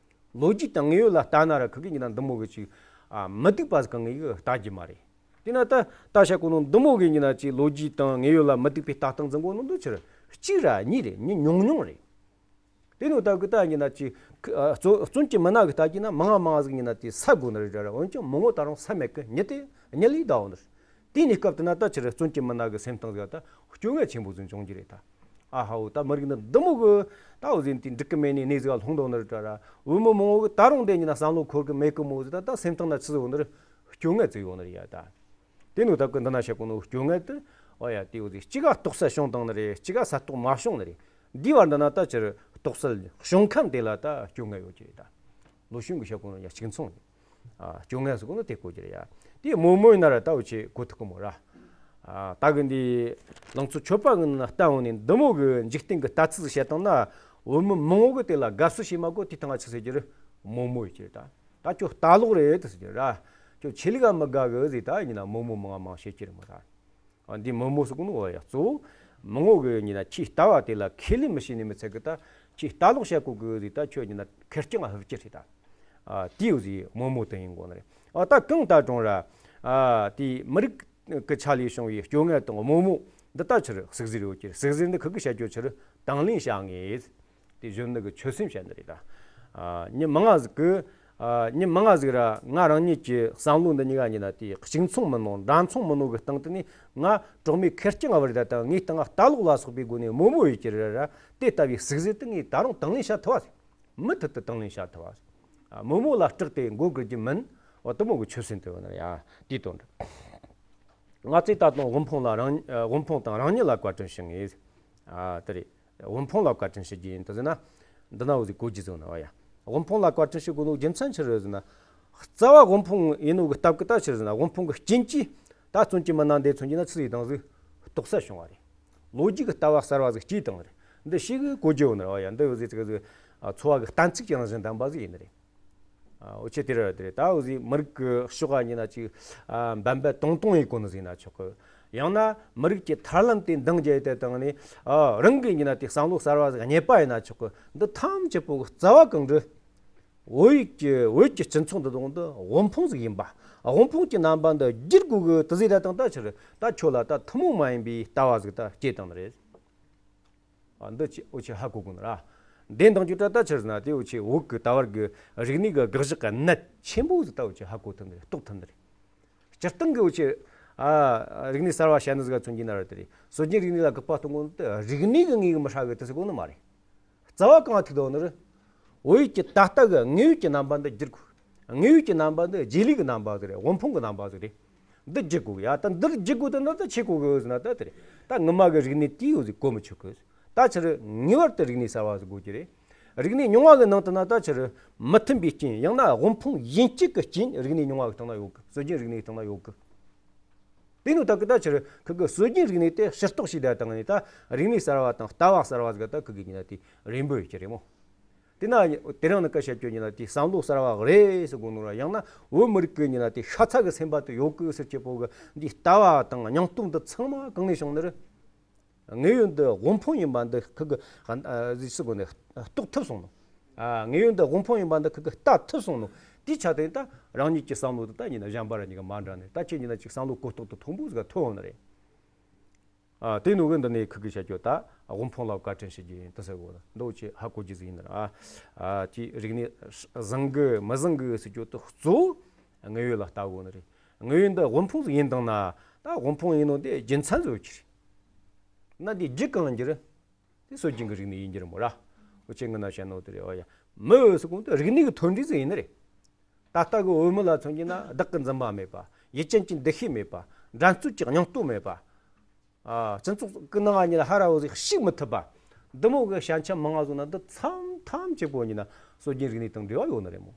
ལོ་རྒྱུས་དང་དངོས་ཡོད་ལ་ལྟ་ན་ར་ཁོ་གི་ཡིན་ན་འདི་མོ་གི་ཅིག་ཨ་མི་སྡུག་པ་ཟིག་གང་གི་ལྟ་རྒྱུ་མ་རེད། དེ་ན་ད་ད་བཤད་གོ་ནོ་འདི་མོ་གི་ཡིན་ན་ཅིག་ལོ་རྒྱུས་དང་དངོས་ཡོད་ལ་མི་སྡུག་པའི་ལྟ་སྟངས་འཛིན་གོ་ནོ་འདི་ཕྱིར་གཅིག་ར་གཉིས་རེད། མི་ཉུང་ཉུང་རེད། དེ་ནོ་ད་གི་ད་ཉི་ན་ཅི་ཨ་བཙོན་བཙོན་གྱི་མི་སྣ་གི་ལྟ་གི་ན་མང་ང་མང་ང་ཟིག་ཉི་ན་དེ་ས་དགོས་ནི་རེད་ར། འོན་ཀྱང་མི་ངོ་ད་རུང་ས་མེད་གི་ཉི་དེ་ཉི་ལི་ད་འོ་ནི་རེད། དེ་ནི་སྐབས་དེ་ན་ད་ཕྱིར་བཙོན་གྱི་མི་སྣ་གི་སེམས་གཏིང་ཟིག་ད་སྐྱོ་ངལ་ཆེན་པོ་ཟིག་འབྱུང་གི་རེད་ད། ཨ་ཧའོ་ད་མི་རིགས་འདི་འདི་མོ་གི་ད་འོ་ཟིན་དེ་འགྲིག་གི་མེད་ནི་གནས་ཟིག་ལྷུང་དོ་ནི་རེད་ར། འོ་མི་མང་ང་གི་ད་རུང་དེ་ཉི་ན་བསམ་བློ་འཁོར་གི་མེད་གི་མོ་ཟིག་ད་ད་སེམས་གཏིང་ན་ཆི་ཟིག་འོ་ནི་རེད། སྐྱོ་ངལ་ཟིག་འོ་ནི་རེད་ཡ་ད། དེ་ནོ་ད་གི་འདི་ན་བཤད་གོ་ནོ་སྐྱོ་ངལ་དེ། ཨོ་ཡ་དེ་འོ་ཟིག་གཅིག་ག་རྟོགས་སད་བྱུང་དང་ནི་རེད། གཅིག་ག་ས་རྟོགས་མ་བྱུང་ནི་རེད། འདི་བར་འདི་ན་ད་ཕྱིར་རྟོགས་སད་བྱུང་ཁམས་དེ་ལ་ད་སྐྱོ་ངལ་ཡོད་ཀྱི་རེད་ད། ལོ་གཞོན་གི་བཤད་གོ་ནོ་ཡ་གཅིག་མཚུངས་རེད། ཨ་སྐྱོ་ངལ་ཟེར་གོ་ནོ་དེ་གོ་གི་རེད་ཡ། དེ་རྨོ་མོ་ཡིན་ན་ར་ད་འུ་ཆེ་གོ་ཐུབ་གི་མོ་ར། ཨ་ད་གི་འདི་ལང་ཚོ་ཆོས་པ་གི་ན་ལྟ་འོང་ནས་འདི་མོ་གི་འཇིག་རྟེན་གི་ལྟ་ཚུལ་བཤད་བཏང་ན། འོ་མི་མང་ང་གི་དེ་ལ་དགའ་བསུ་བྱེད་མ་གོ་དེ་ཐང་ང་ཆི་ཟེར་གྱི་རེད། རྨོ་མོ་ཡོད་ཀྱི་རེད་ད། ད་ཁྱོད་ལྟ་ལོག་རེད་དུ་ཟེར་གྱི་ར། ཁྱོད་ཆོས་ལུགས་མི་དགའ་གི་ཟེར་ད་ཡིན་ན་རྨོ་མོ་མང་ང་མང་བཤད་ཀྱི་རེད་མོ་ད། ཨ་འདི་རྨོ་མོ་ཟེར་གོ་ནོ་བ་ཡ་གཙོ་བོ་མང་ང་གི་ཡིན་ན་ཁྱིའི་ལྟ་བ་དེ་ལ་ཁས་ལེན་མི་བྱེད་ནི་མི་ཚད་གི་ད། ཁྱིའི་ལྟ་ལོག་བྱེད་གོ་གི་ཟེར་ད་ཁྱོད་ཡིན་ན་ཁེར་རྐྱང་ང་ཧུབ་ཀྱི་རེད་ད། ཨ་དེའུ་ཟེར་རྨོ་མོ་དེ་ཡིན་གོ་ནི་རེད། ཨ་ད་གང་ལྟ་གྲོང་ར། ཨ་དེ་མི་རིགས་གི་ཆ་ལས་བྱུང་བའི་སྐྱོ་ངལ་དང་རྨོ་མོ་འདི་ད་ཕྱིར་ཟུག་གཟེར་ཡོད་ཀྱི་རེད། ཟུག་གཟེར་འདི་ཁུ་གི་བྱ་རྒྱུ་ཕྱིར་དང་ལེན་བྱ་ངེས། དེ་གཞོན་ནུ་གི་ཆོད་སེམས་བཤད་ནི་རེད་ད། ཨ་མྱི་མང་ང་ཟིག་གི་ཨ་མྱི་མང་ང་ཟིག་ར་ང་རང་ཉིད་ཀྱི་བསམ་བློ་འདི་གཉིས་ཀ་ཉིད་ན་དེ་གཅིག་མཚུངས་མིན་ནོ་འདྲ་མཚུངས་མིན་ནོ་གི་སྟེང་དུ་ནི་ང་གྲོགས་མེད་ཁེར་རྐྱང་ང་བར་ད་དང་ངའི་སྟེང་ང་ལྟ་ལོག་ལ་སོགས་པའི་སྒོ་ནས་རྨོ་མོ་ཡོད་ཀྱི་རེད་ར། དེ་ལྟ་བུའི་ཟུག་གཟེར་དེ་ངས་ད་རུང་དང་ལེན་བྱ་ཐུབ་བ་ཟིག་མུ་མཐུད་དུ་དང་ལེན་བྱ་ཐུབ་བ་ཟིག་ཨ་རྨོ་མོ་ལ་སྐྲག་སྟེ་མགོ་སྒུར་རྒྱུ་མིན། འོ་དུ་མོ་གི་ཆོད་སེམས་དེ་བ་ན་ཡ་དེའི་དོན་འདྲ། ང་ཚོས་ད་དུང་དབུལ་ཕོངས་ལ་རང་དབུལ་ཕོངས་དང་རང་ཉིད་ལ་བཀའ་དྲིན་ཞུ་ངེས། ཨ་དེ་རེད། དབུལ་ཕོངས་ལ་བཀའ་དྲིན་ཞུ་རྒྱུ་ཡིན་དུ་ཟེར་ན། འདི་ན་འུ་ཟིག་གོ་རྒྱུ་ཟེར་ན་བ་ཡ། དབུལ་ཕོངས་ལ་བཀའ་དྲིན་ཞུ་དགོས་ནོ་རྒྱུ་མཚན་ཆི་རེད་ཟེར་ན། རྩ་བ་དབུལ་ཕོངས་ཡིན་ནོ་གི་སྟབས་ཀྱིས་ད་ཆི་རེད་ཟེར་ན་དབུལ་ཕོངས་གི་རྐྱེན་གྱིས་ད་བཙོན་གྱི་མི་སྣ་འདི་མཚོན་གྱི་ན་ཆི་ཟིག་དང་ཟིག་རྟོགས་སད་བྱུང་བ་རེད། ལོ་རྒྱུས་ཀྱི་ལྟ་བ་གསར་བ་ཟིག་སྐྱེས་བཏང་རེད། འདི་ཤེས་གི་གོ་རྒྱུ་ཡོད་ན་ར་བ་ཡ། འདི་འུ་ཟིག་ཅིག་ཟིག་འཚོ་བ་གི་གཏན་ཚིགས་ཀྱི་རང་བཞིན་ལྡན་པ་ཟིག་ཡིན་ནི་རེད། ཨ་འུ་ཆོས་དེ་ར་དེ་རེད། ད་འུ་ཟིག་མི་རིགས་ཀྱི་ཕྱོགས་ག་ཉིན་ན་ཅིག་ཨ་འབད་འབད་ཏོང་ཏོང་ཡིན་གོ་ནི་ཟིག་ན་ཆོག་གི། ཡང་ན་མི་རིགས་ཀྱི་ཐར་ལམ་དེ་འདང་རྒྱག་ཡས་དེ་དང་ནི་ཨ་རང་གི་ཉིན་ན་དེ་བསམ་བློ་གསར་བ་ཟིག་རྙེད་པ་ཡིན་ན་ཆོག་གི། འདི་ཐམས་ཅད་པོ་གི་རྩ་བ་གང་འདྲི། བོད་ཡིག་གི་བོད་ཀྱི་སྤྱི་ཚོགས་འདི་དང་འདི་དབུལ་ཕོངས་ཟིག་ཡིན་པ། དབུལ་ཕོངས་ཀྱི་རྣམ་པ་འདི་བསྒྱུར་དགོས་གི་དེ་ཟིག་ད་དང་ད་ཕྱིར་ད་ཁྱོད་ལ་ད་ཐུན་མོང་མ་ཡིན་པའི་ལྟ་བ་ཟིག་ད་སྐྱེས་བཏང་ནི་རེད། ཨ་འདི་ཅི་འུ་ཆོས་ཧ་གོ་དགོས་ནི་ར། འདི་འདང་རྒྱུ་ད་ལྟ་ཕྱིར་ཟེར་ན་དེ་འུ་ཆོས་བོད་ཀྱི་ད་བར་གྱི་རིག་གནས་ཀྱི་དགག་བཞག་གི་གནད་ཆེན་པོ་ཟིག་ད་འུ་ཆོས་ཧ་གོ་ཐུབ་ནི་རེད། རྟོགས་ཐུབ་ནི་རེད། སྤྱིར་བཏང་གི་འུ་ཆོས་ཨ་རིག་གནས་གསར་བ་བཤད་ནི་ཟིག་ག་མཚོན་གྱི་ན་ར་དེ་རེད། སྲོལ་རྒྱུན་རིག་གནས་ལ་དགག་པ་གཏོང་གོ་ནི་དེ་རིག་གནས་ཀྱི་ངོས་ཀྱི་མི་ཧྲ་གི་དེ་ཟེར་གོ་ནི་མ་རེད། རྩ་བ་གང་ཐུག་དོ་ནི་རེད། བོད་ཡིག་གི་ད་ལྟ་གི་དངོས་ཡོད་ཀྱི་རྣམ་པ་འདི་བསྒྱུར་དགོས། དངོས་ཡོད་ཀྱི་རྣམ་པ་འདི་རྗེས་ལུས་ཀྱི་རྣམ་པ་ཟིག་རེད། དབུལ་ཕོངས་ཀྱི་རྣམ་པ་ཟིག་རེད། འདི་བསྒྱུར་དགོས་ཡ། ད་འདིར་བསྒྱུར་དགོས་དེ་འདི་ད་ཆི་གོ་གི་ཟེར་ན་ད་དེ་རེད། ད་ངོ་མ་གི་རིག་གནས་དེའི་འོ་ཟིག་གོ་མི་ཆོད་གི། ད་ཕྱིར་ངེས་པར་དུ་རིག་གནས་གསར་བ་ཟིག་དགོས་ཀྱི་རེད། རིག་གནས་རྙིང་བ་གི་ནང་དུ་ན་ད་ཕྱིར་མི་མཐུན་པའི་རྐྱེན། ཡང་ན་དབུལ་ཕོངས་ཡིན་སྤྱད་ཀྱི་རྐྱེན་རིག་གནས་རྙིང་བ་གི་སྟེང་ན་ཡོད་གི། སྲོལ་རྒྱུན་རིག་གནས་སྟེང་ན་ཡོད་གི། དེ་ནི་ད་གི་ད་ཕྱིར་ཁུ་གི་སྲོལ་རྒྱུན་རིག་གནས་དེ་ཕྱིར་རྟོག་བྱས་ད་དང་ནི་ད་རིག་གནས་གསར་བ་དང་ལྟ་བ་གསར་བ་ཟིག་ད་ཁུ་གི་ཉིན་ན་དེ་རེ་འབོད་ཡོད་ཀྱི་རེད་མོ། དེ་ན་དེ་རིང་ནི་ཀ་བཤད་རྒྱུ་ཉིན་ན་དེ་བསམ་བློ་གསར་བ་རེད་ཟེར་དགོས་ནོ་ར། ཡང་ན་བོད་མི་རིགས་ཀྱི་ཉིན་ན་དེ་ཤ་ཚ་གི་སེམས་པ་དེ་ཡོད་གི་ཟེར་གྱི་པོ་གི་འདི་ལྟ་བ་དང་སྙིང་སྟོབས་འདི་ཚང་མ་གང་ནས་བྱུང་ནི་རེད། དངོས་ཡོད་འདི་དབུལ་ཕོངས་ཡིན་པ་འདི་ཁུ་གི་ཨ་ཟིག་སུ་གོ་ནས་རྟོགས་ཐུབ་སོང་ནོ། ཨ་དངོས་ཡོད་འདི་དབུལ་ཕོངས་ཡིན་པ་འདི་ཁུ་གི་ལྟ་ཐུབ་སོང་ནོ། དེའི་ཆ་དེ་ད་རང་ཉིད་ཀྱི་བསམ་བློ་དེ་ད་ཉིན་ན་གཞན་པ་ར་ཉིན་ག་མ་འདྲ་ནས་ད་ཁྱེད་ཉིན་ན་ཅིག་བསམ་བློ་གོ་རྟོགས་དེ་མཐོན་པོ་ཟིག་ག་ཐོན་འོང་ནི་རེད། ཨ་དེ་ནོ་གི་འདི་ནས་ཁུ་གི་བྱ་རྒྱུ་ད་དབུལ་ཕོངས་ལ་བཀའ་དྲིན་ཞུ་རྒྱུ་ཡིན་དུ་ཟེར་གོ་ནི་འདི་ཅི་ཧ་གོ་རྒྱུ་ཟིག་ཡིན་ནི་ར། ཨ་ཅི་རིག་གནས་བཟང་གི་མི་བཟང་གི་ཟེར་རྒྱུ་དེ་གཙོ་བོ་དངོས་ཡོད་ལ་ལྟ་དགོས་ནི་རེད། དངོས་ཡོད་འདི་དབུལ་ཕོངས་ཟིག་ཡིན་དང་ན་ད་དབུལ་ཕོངས་ཡིན་ནོ་དེ་རྒྱུ་མཚན་ཟིག་ཡོད་ཀྱི་རེད། ན་འདི་རྒྱུ་གང་ཡིན་རྒྱུ་རེད། དེ་སྲོལ་རྒྱུན་གྱི་རིག་གནས་ཡིན་རྒྱུ་རེད་མོ་ར། འུ་ཆོས་ངི་ན་བཤད་ནོ་དེ་རེད། ཨོ་ཡ། མི་ཟེར་གོ་དེ་རིག་གནས་ཀྱི་མཐུན་སྒྲིལ་ཟིག་ཡིན་ནི་རེད། ད་ལྟ་གི་བོད་མི་ལ་མཚོན་གྱི་ན་བདག་གི་འཛིན་པ་མེད་པ། ཡིད་ཅན་གྱི་འདུ་ཤེས་མེད་པ། འགྲན་རྩོད་ཀྱི་སྙིང་སྟོབས་མེད་པ། ཨ་སྤྱི་ཚོགས་ཀྱི་ནང་ང་ཉིད་ལ་ཧ་ར་བོ་ཟིག་ཞུགས་མི་ཐུབ་པ། འདི་མོ་གི་ཞན་ཆ་མང་ང་བཟུང་ན་འདི་ཚང་ཐམས་ཅད་པོ་ཉིད་ན་སྲོལ་རྒྱུན་རིག་གནས་དང་འབྲེལ་བ་ཡོད་ནི་རེད་མོ།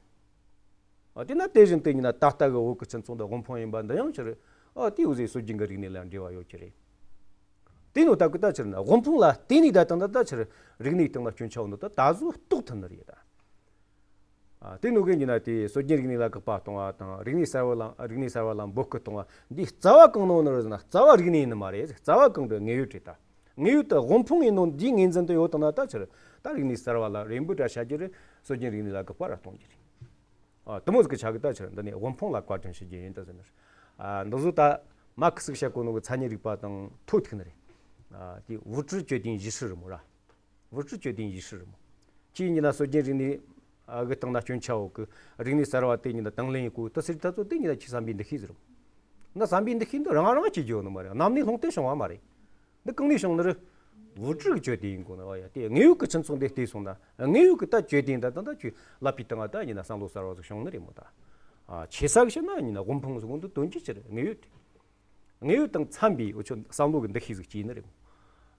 ཨ་དེ་ན་དེ་བཞིན་དུ་ཉིད་ན་ད་ལྟ་གི་བོད་ཀྱི་སྤྱི་ཚོགས་འདི་དབུལ་ཕོངས་ཡིན་པ་འདི་ཡང་ཕྱིར་ཨ་དེ་འུ་ཟིག་སྲོལ་རྒྱུན་གྱི་རིག་གནས་ལ་འབྲེལ་བ་ཡོད་ཀྱི་རེད། དེ་ནོ་ད་གི་ད་ཕྱིར་ན་དབུལ་ཕོངས་ལ་བརྟེན་ནས་ད་དང་ད་ད་ཕྱིར་རིག་གནས་སྟེང་ལ་སྐྱོན་ཆ་བོ་ནོ་ད་ད་གཟོད་རྟོགས་ཐུབ་ནི་རེད་ད། ཨ་དེ་ནོ་གི་ཉིན་ན་དེ་སྲོལ་རྒྱུན་རིག་གནས་ལ་དགག་པ་གཏོང་བ་དང་རིག་གནས་གསར་བ་ལ་རིག་གནས་གསར་བ་ལ་འབོད་སྐུལ་གཏོང་བ་འདི་རྩ་བ་གང་ནོ་ནི་རེད་ཟེར་ན་རྩ་བ་རིག་གནས་ཡིན་ནི་མ་རེད། རྩ་བ་གང་དུ་དངོས་ཡོད་རེད་ད། དངོས་ཡོད་དུ་དབུལ་ཕོངས་ཡིན་ནོ་འདིའི་ངོས་འཛིན་དུ་ཡོད་དང་ན་ད་ཕྱིར་ད་རིག་གནས་གསར་བ་ལ་རེ་འབོད་འདྲ་བྱ་རྒྱུ་རེད། སྲོལ་རྒྱུན་རིག་གནས་ལ་དགག་པ་ར་གཏོང་རྒྱུ་རེད། ཨ་དུ་མོ་ཟིག་གི་ཆ་གི་ད་ཕྱིར་འདི་ནས་དབུལ་ཕོངས་ལ་བཀའ་དྲིན་ཞུ་རྒྱུ་ཡིན་ད་ཟེར་ནི། ཨ་འདི་ཟོ་ད་མ་ཁི་ཟིག་བཤད་གོ་ནོ་གི་མཚན་ཉིད་རིག་པ་དང་ཐོ་ཐུག་ནི་རེད། ཨ་དེ་物质决定意识རེད་མོ་ར། 物质决定意识རེད་མོ། ཁྱེད་ཡིན་ན་སྲོལ་རྒྱུན་རིག་གནས་ཨ་གི་སྟེང་ན་སྐྱོན་ཆ་ཡོད་གི། རིག་གནས་གསར་བ་དེ་ཡིན་ན་དང་ལེན་ཡེད་དགོས་དེ་ཟེར་ད་ཚོ་དེ་ཡིན་ན་ཁྱེད་བསམ་པའི་འདུ་ཤེས་ཟེར། ན་བསམ་པའི་འདུ་ཤེས་འདི་རང་རང་གིས་བྱེད་རྒྱུ་ནི་མ་རེད། གནམ་ནས་ལྷུང་སྟེ་བྱུང་བ་མ་རེད། འདི་གང་ནས་བྱུང་ནི་རེད། 物质གི་གྱོད་དེ་ཡིན་དགོས་ནི་རེད་ཡ། དེ་དངོས་ཡོད་ཀྱི་སྤྱི་ཚོགས་འདི་བལྟས་སོང་ན་དངོས་ཡོད་ཀྱི་ད་གྱོད་དེ་ཡིན། ད་ད་ད་ཁྱོད་ལབ་པའི་སྟེང་ང་ད་ཡིན་ན་བསམ་བློ་གསར་བ་ཟིག་བྱུང་ནི་རེད་མོ། ད་ཨ་ཆེ་ས་གི་བཤད་ན་ཡིན་ན་དབུལ་ཕོངས་ཟེར་གོ་འདི་དོན་གྱིས་ཅི་རེད། དངོས་ཡོད་དེ། དངོས་ཡོད་དང་འཚམ་པའི་འུ་ཆོ་བསམ་བློ་གི་འདུ་ཤེས་ཟིག་སྐྱེས་ནི་རེད།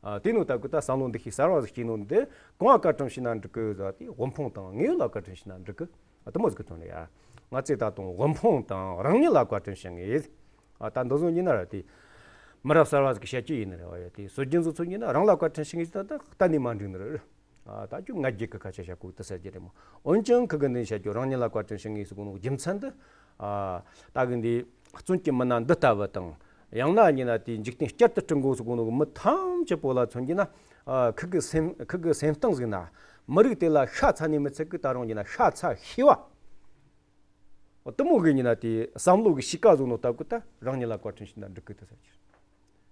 ཨ་དེ་ནོ་ད་གི་ད་བསམ་བློ་འདུ་ཤེས་གསར་བ་ཟིག་སྐྱེས་ནོ་འདི་གང་ང་བཀའ་དྲིན་ཞུས་ན་འགྲིག་གི་ཟེར་བ་དེ་དབུལ་ཕོངས་དང་དངོས་ཡོད་ལ་བཀའ་དྲིན་ཞུས་ན་འགྲིག་གི། ཨ་དེ་མོ་ཟིག་གི་དོན་རེད་ཡ། ང་ཚོས་ད་དུང་དབུལ་ཕོངས་དང་རང་ཉིད་ལ་བཀའ་དྲིན་ཞུ་ངེས། ཨ་ད་འདི་བཟོ་ཉིན་ན་ར་དེ་མི་རབས་གསར་བ་ཟིག་གི་བཤད་རྒྱུ་ཡིན་ནི་རེད་བ་ཡ། དེ་སྲོལ་རྒྱུན་ཟིག་ཚོ་ཉིན་ན་རང་ལ་བཀའ་དྲིན་ཞུ་ངེས་ཟེར་ད་ད་གཏན་ནས་མ་འགྲིག་ནི་རེད། ཨ་ད་ཁྱོད་ང་རྒྱལ་གི་ཁ་ཆ་བཤད་གོ་དེ་ཟེར་རྒྱུ་རེད་མོ། འོན་ཀྱང་ཁི་གི་འདི་བཤད་རྒྱུ་རང་ཉིད་ལ་བཀའ་དྲིན་ཞུ་ངེས་ཟེར་གོ་ནོ་རྒྱུ་མཚན་འདི། ཨ་ད་གི་འདི་བཙུན་གྱི་མི་སྣ་འདི་ལྟ་བུ་དང་། ཡང་ན་ཉིན་ན་དེ་འཇིག་རྟེན་བསྐྱར་དུ་སྐྲུན་དགོས་ཟེར་གོ་ནོ་གི་མི་ཐམས་ཅད་པོ་ལ་མཚོན་གྱི་ན། ཨ་ཁི་གི་སེམས་ཁི་གི་སེམས་གཏིང་ཟིག་ན་མི་རིགས་དེ་ལ་ཤ་ཚ་ནས་མི་ཚད་གི་ད་རུང་ཉིན་ན་ཤ་ཚ་ཤེས་བ། དེ་མོ་གི་ཉིན་ན་དེ་བསམ་བློ་གི་གཤིས་ཀ་བཟོ་ནོ་ལྟ་བུ་ད་རང་ཉིད་ལ་བཀའ་དྲིན་ཞུས་ན་འགྲིག་གི་དེ་ཟེར་རྒྱུ།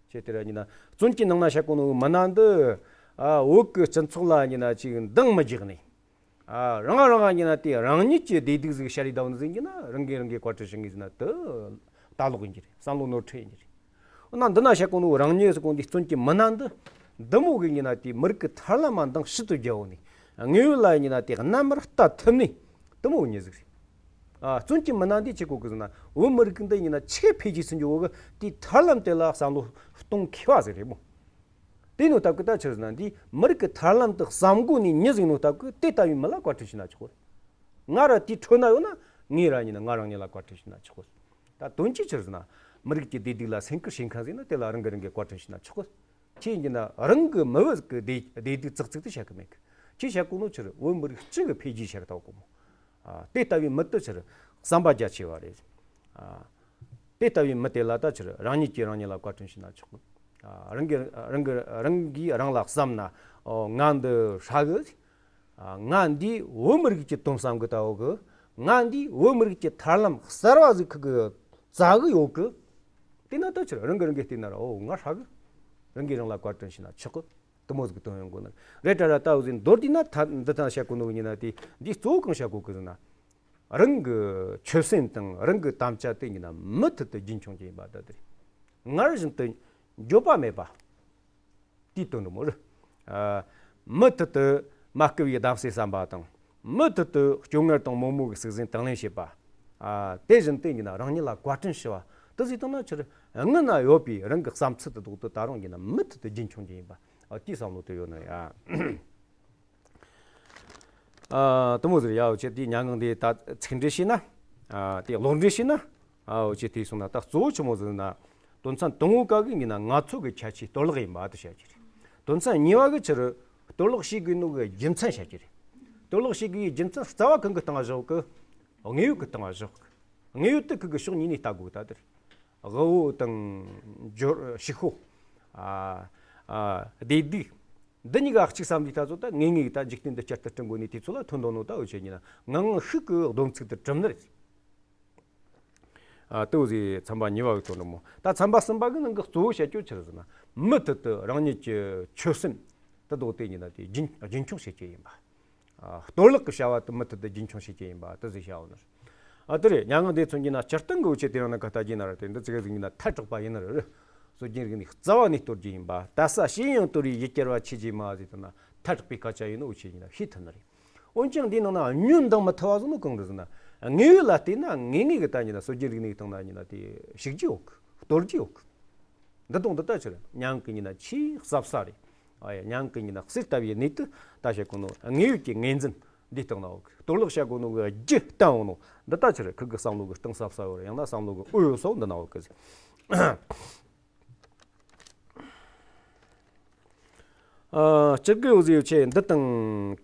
ཁྱེད་དེ་ར་ཉིན་ན་བཙུན་གྱི་ནང་ན་བཤད་གོ་ནོ་མི་སྣ་འདི། ཨ་བོད་ཀྱི་སྤྱི་ཚོགས་ལ་ཉིན་ན་ཅིག་འདང་མི་རྒྱག་ནས། ཨ་རང་རང་ཉིན་ན་དེ་རང་ཉིད་ཀྱི་བདེ་སྡུག་ཟིག་ཤར་རེ་ལྡང་ནི་ཟིག་ཡིན་ན་རང་གིས་རང་གི་བཀའ་དྲིན་ཞུ་ངེས་ཟེར་ན་དེ་ལྟ་ལོག་ཡིན་གྱི་རེད། བསམ་བློ་ནོར་འཁྲུལ་ཡིན་གྱི་རེད། འོ་ན་འདི་ན་བཤད་གོ་ནོ་རང་ཉིད་ཟེར་གོ་འདི་བཙུན་གྱི་མི་སྣ་འདི། འདི་མོ་གི་ཉིན་ན་དེ་མི་རིགས་ཀྱི་ཐར་ལམ་མ་འདང་ཕྱི་དུ་རྒྱལ་བོ་ནས། དངོས་ཡོད་ལ་ཉིན་ན་དེ་རྣམ་པར་ལྟ་ཐུབ་ནས། དེ་མོ་གི་མྱི་ཟིག་རེད། ཨ་བཙུན་གྱི་མི་སྣ་འདི་ཆི་གོ་གི་ཟེར་ན་བོད་མི་རིགས་འདི་ཡིན་ན་ཆི་འཕེལ་རྒྱས་ཟིན་རྒྱུ་བོ་གི་དེའི་ཐར་ལམ་དེ་ལ་བསམ་བློ་གཏོང་མཁས་པ་ཟིག་རེད་མོ། དེ་ནོ་སྟབས་གི་ད་ཆི་ཟེར་ན་འདི་མི་རིགས་ཀྱི་ཐར་ལམ་དུ་བསམ་གོ་ནི་མྱི་ཟིག་ནོ་སྟབས་གི་དེ་ལྟ་བུའི་མི་ལ་བཀའ་དྲིན་ཞུས་ན་ཆོག་གི། ང་ར་དེའི་ཁྲོད་ན་ཡོད་ན་ངས་ར་ཡིན་ན་ང་རང་ཉིད་ལ་བཀའ་དྲིན་ཞུས་ན་ཆོག་གི། ད་དོན་གྱིས་ཆི་ཟེར་ན་མི་རིགས་ཀྱི་བདེ་སྡུག་ལ་སེམས་ཁུར་བྱེད་མཁན་ཟིག་ན་དེ་ལ་རང་གི་རང་གི་བཀའ་དྲིན་ཞུས་ན་ཆོག་གི། ཁྱེད་ཡིན་ན་རང་གི་མི་བུ་གི་བདེ་བདེ་སྡུག་ཙག་ཙིག་དེ་བཤད་གི་མེད་གི། ཁྱེད་བཤད་གོ་ནོ་ཆི་རེད། བོད་མི་རིགས་སྤྱི་གི་འཕེལ་རྒྱས་བཤད་གི་ལྟ་བུ་གོ་མོ། ཨ་དེ་ལྟ་བུའི་མི་དེ་ཆི་རེད། བསམ་པ་རྒྱ་ཆེ་བ་རེད། ཨ་དེ་ལྟ་བུའི་མི་དེ་ལ་ད་ཆི་རེད། རང་ཉིད་ཀྱིས་རང་ཉིད་ལ་བཀའ་དྲིན་ཞུས་ན་ཆོག་གི། ཨ་རང་གི་རང་གི་རང་གིས་རང་ལ་བསམ་ན། ཨོ་ང་འདི་ཧྲ་གི། ཨ་ང་འདིས་བོད་མི་རིགས་ཀྱི་དོན་བསམ་གི་ལྟ་བུ་གི། ང་འདིས་བོད་མི་རིགས་ཀྱི་ཐར་ལམ་གསར་བ་ཟིག་ཁུ་གི་བཙལ་གི་ཡོད་གི། དེ་ན་ད་ཆི་རེད། རང་གིས་རང་གི་བལྟས་ན་ར་ཨོ་ང་ཧྲ་གི། རང་གིས་རང་ལ་བཀའ་དྲིན་ཞུས་ན་ཆོག་གི། དེ་མོ་ཟིག་དོན་ཡོང་དགོས་ནི་རེད་དྲ་ར། ད་འུ་ཟིག་མདོར་བསྡུས་ན་ད་འདི་ཐང་བཤད་གོ་ནོ་ཡིན་ན་དེ་འདི་གཙོ་བོ་གང་བཤད་གོ་གི་ཟེར་ན། རང་གི་ཆོད་སེམས་དང་རང་གི་དམ་བཅའ་དེ་ཡིན་ན་མུ་མཐུད་དུ་རྒྱུན་འཁྱོངས་ཀྱི་ཡིན་པ་ད་དེ་རེད། སྔར་བཞིན་དུ་འགྱོད་པ་མེད་པ། དེའི་དོན་དུ་མོ་རེད། ཨ་མུ་མཐུད་དུ་མ་བསྐུལ་བའི་གདམས་སའི་བསམ་པ་དང་། མུ་མཐུད་དུ་སྐྱོ་ངལ་དང་མོག་མོག་གི་ཟུག་ཟིང་དང་ལེན་བྱེད་པ། ཨ་དེ་བཞིན་དུ་ཡིན་ན་རང་ཉིད་ལ་བཀའ་དྲིན་ཞུ་བ་དེ་ཟིག་དང་ན་ཆི་རེད། སྔོན་ན་ཡོད་པའི་རང་གི་བསམ་ཚུལ་དེ་དག་ཏུ་ད་རུང་ཡིན་ན་མུ་མཐུད་དུ་རྒྱུན་འཁྱོངས་ཀྱི་ཡིན་པ། ཨ་དེའི་བསམ་བློ་དེ་ཡོད་ནི་རེད། ཨ་ཨ་དེ་མོ་ཟིག་ཡ། འུ་ཆོས་དེའི་མྱ་ངན་འདི་ད་ཚིག་འགྲེལ་བྱས་ན། ཨ་དེ་ཀློག་འགྲེལ་བྱས་ན། ཨ་འུ་ཆོས་དེ་སོང་ན་ད་གཙོ་བོ་ཆི་མོ་ཟིག་ན། དོན་ཚན་དང་པོ་ག་གི་ཡིན་ན་ང་ཚོ་གི་ཁྱད་ཆོས་གཏོར་བརླག་ཡིན་པ་དེ་བཤད་ཀྱི་རེད། དོན་ཚན་གཉིས་པ་གི་ཆི་རེད། གཏོར་བརླག་བྱེད་དགོས་ནོ་གི་རྒྱུ་མཚན་བཤད་ཀྱི་རེད། གཏོར་བརླག་བྱེད་དགོས་པའི་རྒྱུ་མཚན་རྩ་བ་གང་གི་སྟེང་ང་བཞག་གི། དངོས་ཡོད་ཀྱི་སྟེང་ང་བཞག་གི། དངོས་ཡོད་དེ་ཁུ་གི་ཕྱོགས་གཉིས་ནས་ལྟ་དགོས་ད་དེར། དབུལ་བོ་དང་འབྱོར་ཕྱུག་པོ། ཨ་ཨ་བདེ་སྡུག་འདི་གཉིས་ཀ་གཅིག་བསམ་དུས་ད་ཚོ་ད་ངེས་ངེས་ད་འཇིག་རྟེན་འདི་བསྐྱར་དུ་བསྐྲུན་དགོས་ནི་དུས་ཚོད་ལ་ཐོན་འདུག་ནོ་ད་འུ་ཆོས་ཡིན་ན་ངང་ངང་ཤུགས་ཀྱི་སྡོམ་ཚིག་ཏུ་གྲུབ་ནི་རེད། ཨ་དེ་བོ་ཟིག་ཚན་པ་གཉིས་པ་གི་དོན་དུ་མོ། ད་ཚན་པ་གསུམ་པ་གི་ནང་གི་གཙོ་བོ་བཤད་རྒྱུ་ཆི་རེད་ཟེར་ན། མུ་མཐུད་དུ་རང་ཉིད་ཀྱི་ཆོད་སེམས་དེ་དག་དེ་ཡིན་ན་དེ་རྒྱུན་རྒྱུན་འཁྱོངས་བྱེད་རྒྱུ་ཡིན་པ། ཨ་གཏོར་བརླག་གི་བྱ་བ་དེ་མུ་མཐུད་དུ་རྒྱུན་འཁྱོངས་བྱེད་རྒྱུ་ཡིན་པ་དེ་ཟིག་བཤད་ཡོད་ནི་རེད། ཨ་དེ་རེད། མྱ་ངན་འདས་མཚོན་གྱི་ན་སྤྱིར་བཏང་གི་འུ་ཆོས་དེ་རིང་ནངས་ཀ་ལྟ་རྒྱུ་ན་ར་དེ་འདི་ཙི་གེ་ཟིག་ཡིན་ན་ཐལ་དྲགས་པ་ཡིན་ནི་རེད། སྲོལ་རྒྱུན་རིག་གནས་རྩ་བ་ནས་གཏོར་རྒྱུ་ཡིན་པ། དད་ས་ཞེ་ཡང་དོར་བའི་ཡུལ་གྱར་བ་ཆེ་རྒྱུ་མ་ཟིག་དེ་ན་ཐལ་དྲགས་པའི་སྐད་ཆ་ཡིན་ནོ་འུ་ཆོས་ཡིན་ན་ཤེས་ཐུབ་ནི་རེད། འོན་ཀྱང་འདིའི་ནང་ན་བསྙོན་འདང་མི་ཐུབ་པ་ཟིག་ནི་གང་རེད་ཟེར་ན། དངོས་ཡོད་ལ་བལྟས་ན་དངོས་ངེས་ཀྱི་ད་ཡིན་ན་སྲོལ་རྒྱུན་རིག་གནས་སྟེང་ན་ཡིན་ན་དེ་ཞུགས་རྒྱུ་ཡོད་གི། གཏོར་རྒྱུ་ཡོད་གི། འདི་དང་འདི་ལྟ་ཆེར་མྱང་གི་ཉིན་ན་ཆེས་ཟབ་ས་རེད། ཨ་ཡ་མྱང་གི་ཉིན་ན་གསེར་ལྟ་བུའི་གནས་དུ་ད་བཤད་གོ་ནོ་དངོས་ཡོད་ཀྱི་ངོས་འཛིན་འདི་སྟེང་ན་འོག་གཏོར་བརླག་བྱ་དགོ་ནོ་གི་རྒྱུ་བསྟན་འོང་ནོ་འདི་ལྟ་ཆེར་ཁུ་གི་བསམ་བློ་གི་གཏིང་ཟབ་ས་ཡོད་རེད། ཡང་ན་བསམ་བློ་གི་འོད་ཡོད་ས་འདི་ན་འོག་གི་ཟིག་ཨ་སྤྱིར་གི་འོ་ཟིག་ཡོད་ཆེ་འདི་དང་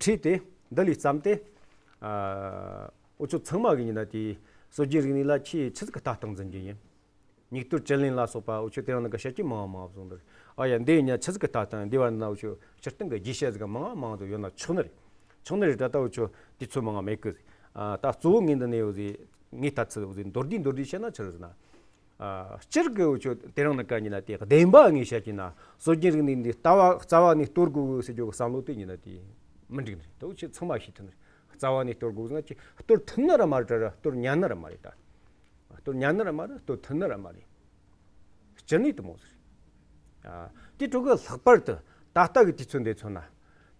འཁྲིས་ཏེ་འདི་ལས་བརྩམས་ཏེ། ཨ་འུ་ཆོ་ཚང་མ་གི་ཉིན་ན་དེའི་སྲོལ་རྒྱུན་རིག་གནས་ལ་ཆེས་ཆི་ཟིག་གི་ལྟ་སྟངས་འཛིན་རྒྱུ་ཡིན། སྙིགས་དོར་བཅུད་ལེན་ལ་སོགས་པ་འུ་ཆོས་དེ་རིང་ནངས་ཀ་བཤད་རྒྱུ་མང་བ་མང་བ་བཟུང་འདུག་ཨ་ཡ་འདི་ཡིན་ན་ཆི་ཟིག་གི་ལྟ་སྟངས། འདི་བར་ན་འུ་ཆོས་སྤྱིར་བཏང་གི་རྒྱས་བཤད་ཟིག་མང་བ་མང་བ་ཡོད་ན་ཆོག་ནི་རེད། ཆོག་ནི་རེད། ད་ལྟ་འུ་ཆོ་དུས་ཚོད་མང་བ་མེད་གི། ཨ་ད་གཙོ་བོ་ངས་འདི་ནས་འོ་ཟིག་ངས་ལྟ་ཚུལ་འོ་ཟིག་མདོར་བསྡུས་མདོར་བསྡུས་བཤད་ན་ཆི་རེད་ཟེར་ན། ཨ་སྤྱིར་གི་འུ་ཆོ་དེ་རིང་ནངས་ཀ་ཡིན་ན་དེ་བདེན་པ་ངས་བཤད་ཀྱི་ན་སྲོལ་རྒྱུན་རིག་གནས་འདི་ལྟ་བ་རྩ་བ་ནས་གཏོར་དགོས་གི་ཟེར་རྒྱུ་གི་བསམ་བློ་དེ་ཡིན་ན་དེ་ མི་འགྲིག་ནི་རེད། དེ་ཆོས་ཚང་མ་ཤེས་ཐུབ་ནི་རེད། རྩ་བ་ནས་གཏོར་དགོས་ཟེར་ན་ཅི་གཏོར་ཐུབ་ནི་ར་མ་རེད་ར། གཏོར་ཉན་ནི་ར་མ་རེད་ད། གཏོར་ཉན་ནི་ར་མ་རེད། གཏོར་ཐུབ་ནི་ར་མ་རེད། སྤྱིར་ནས་དེ་མོ་ཟེར། ཨ། དེ་ཕྲུ་གུ་ལྷག་པར་དུ་ད་ལྟ་གི་དུས་ཚོད་འདི་མཚོན་ན།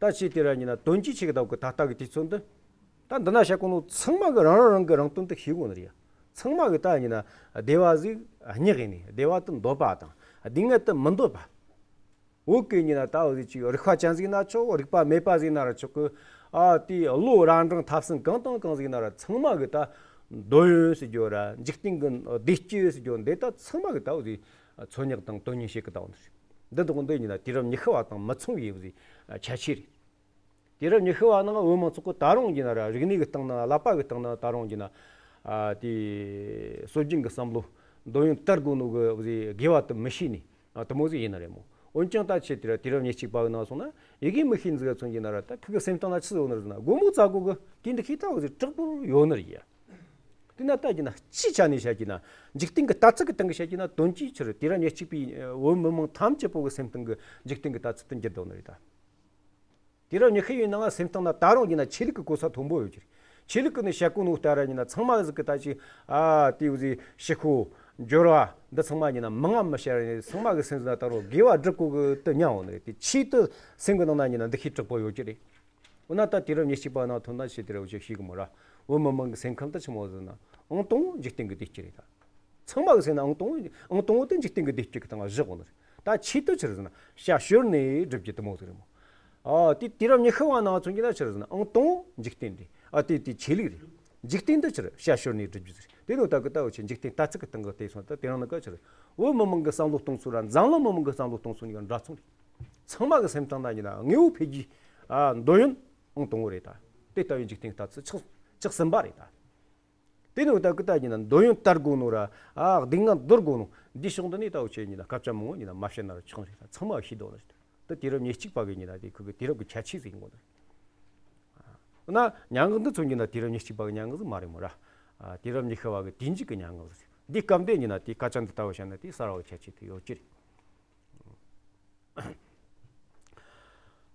ད་ཅི་དེ་ར་ཡིན་ན་དོན་གྱིས་ཆེ་གི་ད་གི་ད་ལྟ་གི་དུས་ཚོད་འདི། ད་འདི་ན་བཤད་གོ་ནོ་ཚང་མ་གི་རང་རང་རང་གི་རང་དོན་དེ་ཤེས་དགོས་ནི་རེད་ཡ། ཚང་མ་གི་ད་ཡིན་ན་སྡེ་བ་ཟིག་སྙེག་ཡིན་ནི། སྡེ་བ་དེ་འདོད་པ་དང་སྡུག་བསྔལ་དེ་མི་འདོད་པ། བོད་གི་ཡིན་ན་ད་འོ་ཟིག་ཅིག་རིག་པ་ཅན་ཟིག་ན་ཆོག་རིག་པ་མེད་པ་ཟིག་ན་ར་ཆོག་གི། ཨ་དེ་བློ་རབ་འབྲིང་ཐབས་གསུམ་གང་དང་གང་ཟིག་ན་ར་ཚང་མ་གི་ད་འདོད་ཡོན་ཟེར་རྒྱུ་ར་འཇིག་རྟེན་གི་བདེ་སྐྱིད་ཟེར་རྒྱུ་འདི་ད་ཚང་མ་གི་ད་འོ་ཟིག་འཚོལ་སྙེག་དང་དོན་གཉེར་བྱེད་གི་ད་འོ་འདི་རེད། འདི་དག་འདི་ཡིན་ན་དུས་རབས་ཉི་ཤུ་བ་དང་མི་མཚུངས་པའི་འོ་ཟིག་ཁྱད་ཆོས་རེད། དུས་རབས་ཉི་ཤུ་བ་ནང་བོད་མང་ཚོགས་ཀྱི་ད་རུང་ཡིན་ན་ར་རིག་གནས་ཀྱི་སྟེང་ན་ཀླད་པ་གི་སྟེང་ན་ད་རུང་ཡིན་ན། ཨ་དེ་སྲོལ་རྒྱུན་གྱི་བསམ་བློ་འདོད་ཡོན་དར་དགོས་ནོ་གི་དགེ་བ་དེ་མི་ཤེས་ནི་ཨ་དེ་མོ་ཟིག་ཡིན་ནི་རེད་མོ། འོན་ཀྱང་ད་ཆེ་དུས་རབས་དུས་རབས་ཉེར་གཅིག་པ་གི་ནང་སོང་ན་ཡི་གེ་མི་ཤེས་ཟིག་ཚོ་ཡིན་ན་ར་ད་ཁུ་གི་སེམས་སྟེང་ན་ཆི་ཟིག་ཡོད་ནི་རེད་ཟེར་ན་སྒོར་མོ་བཙལ་དགོས་གི་དེ་འདི་ཤེས་ད་འོ་ཟིག་དྲག་པོ་ཡོད་ནི་རེད་ཡ། དེ་ན་ད་ཡིན་ན་སྤྱིའི་ཆ་ནས་བཤད་ཀྱི་ན་འཇིག་རྟེན་གྱི་ལྟ་ཚུལ་གྱི་སྟེང་གི་བཤད་ཀྱི་ན་དོན་གྱིས་ཆི་རེད། དུས་རབས་ཉེར་གཅིག་པའི་བོད་མི་མང་ཐམས་ཅད་པོ་གི་སེམས་སྟེང་གི་འཇིག་རྟེན་གྱི་ལྟ་ཚུལ་དེ་འགྱུར་འདུག་ནི་རེད་ད། དུས་རབས་ཉི་ཤུ་ཡི་ནང་སེམས་སྟེང་ན་ད་རུང་ཡིན་ན་ཆོས་ལུགས་ཀྱི་གོ་ས་མཐོན་པོ་ཡོད་ཀྱི་རེད། ཆོས་ལུགས་ཀྱི་ནི་བཤད་གོ་ནོ་ལྟར་ཡིན་ན་ཚང་མ་ཟིག་གི་ད་ཅི་ཨ་དེའུ་ཟིག་ཕྱི་ཁོ་འབྱོར་བ་འདི་ཚང་མ་ཡིན་ན་མང་ང་མི་བཤད་ར་ནི་ཚང་མ་གི་སེམས་ཟིག་ན་ད་རུང་དགེ་བ་སྒྲུབ་གོ་གི་དུ་མཉམ་འོང་ནི་རེད། དེ་ཆེད་དུ་སེམས་གི་ནང་ན་ཡིན་ན་འདུ་ཤེས་དྲག་པོ་ཡོད་ཀྱི་རེད། འོ་ན་ད་དུས་རབས་ཉེར་གཅིག་པ་ནང་ཐོན་ན་ཆེ་དུས་རབས་ཅིག་ཤེས་གི་མོ་ར། བོད་མི་མང་གི་སེམས་ཁམས་ད་ཆི་མོ་ཟིག་ན་ཨང་དང་པོ་འཇིག་རྟེན་གི་བདེ་སྐྱིད་རེད་ད། ཚང་མ་གི་སེམས་ན་ཨང་དང་པོ་ཨང་དང་པོ་དེ་འཇིག་རྟེན་གི་བདེ་སྐྱིད་གི་སྟེང་ལ་བཞག་གོ་ནི་རེད། ད་ཆེད་དུ་ཆི་རེད་ཟེར་ན་ཤ་ཤོར་ནས་སྒྲུབ་རྒྱུ་དེ་མོ་ཟིག་རེད་མོ། ཨ་དེ་དུས་རབས་ཉི་ཤུ་བ་ནང་མཚོན་གྱི་ན་ཆི་རེད་ཟེར་ན་ཨང་དང་པོ་འཇིག་རྟེན་རེད། ཨ་དེ་དེ་ཆོས་ལུགས་རེད། འཇིག་རྟེན་འདི་ཆི་རེད་ཤ་ཤོར་ནས་སྒྲུབ་རྒྱུ་ཟིག་རེད། དེ་ནོ་ད་གི་ད་འུ་ཆེ་འཇིག་རྟེན་ལྟ་ཚུལ་གི་སྟེང་གི་བལྟས་སོང་ད་དེ་རིང་ནི་ག་ཆི་རེད། བོད་མི་མང་གི་བསམ་བློ་གཏོང་ཚུལ་ར་འཛམ་གླིང་མི་མང་གི་བསམ་བློ་གཏོང་ཚུལ་གཉིས་ཀ་འདྲ་མཚུངས་རེད། ཚང་མ་གི་སེམས་སྟེང་ན་ཡིན་ན་དངོས་པོ་འཕེལ་རྒྱས་ཨ་འདོད་ཡོན་ཨང་དང་པོ་རེད་ད། དེ་ལྟ་བུའི་འཇིག་རྟེན་ལྟ་ཚུལ་ཆགས་ཆགས་ཟིན་པ་རེད་ད། དེ་ནི་འོ་ད་ཀི་ད་ཡིན་ན་འདོད་ཡོན་དར་དགོས་ནོ་ར་ཨ་སྡུག་བསྔལ་འདོར་དགོས་ནོ་འདི་ཕྱོགས་འདི་ནས་ད་འུ་ཆེ་ཡིན་ན་སྐད་ཆ་མང་བོ་ཡིན་ན་མ་བཤད་ན་ར་ཆོག་ནི་རེད། ད་ཚང་མ་ཤེས་འདོད་ནི་རེད། ད་དུས་རབས་ཉེར་གཅིག་པ་གི་ཡིན་ན་དེ་ཁུ་གི་དུས་རབས་ཀྱི་ཁྱད་ཆོས་ཟིག་ཡིན་དགོས་ནི་རེད། འོ་ན་སྙན་ངག་འདི་ཚོ་ཡིན་ན་དུས་རབས་ཉེར་གཅིག་པ་གི་སྙན་ངག་ཟིག་མ་རེད་མོ་ར། ཨ་དུས་རབས་ཉི་ཤུ་བ་གི་དུས་མཇུག་གི་སྙན་ངག་ཟིག་རེད། འདི་སྐབས་འདི་ཡིན་ན་དེ་སྐད་ཆ་འདི་ལྟ་བུ་བཤད་ན་དེ་གསར་བ་གི་ཁྱད་ཆོས་དེ་ཡོད་ཀྱི་རེད།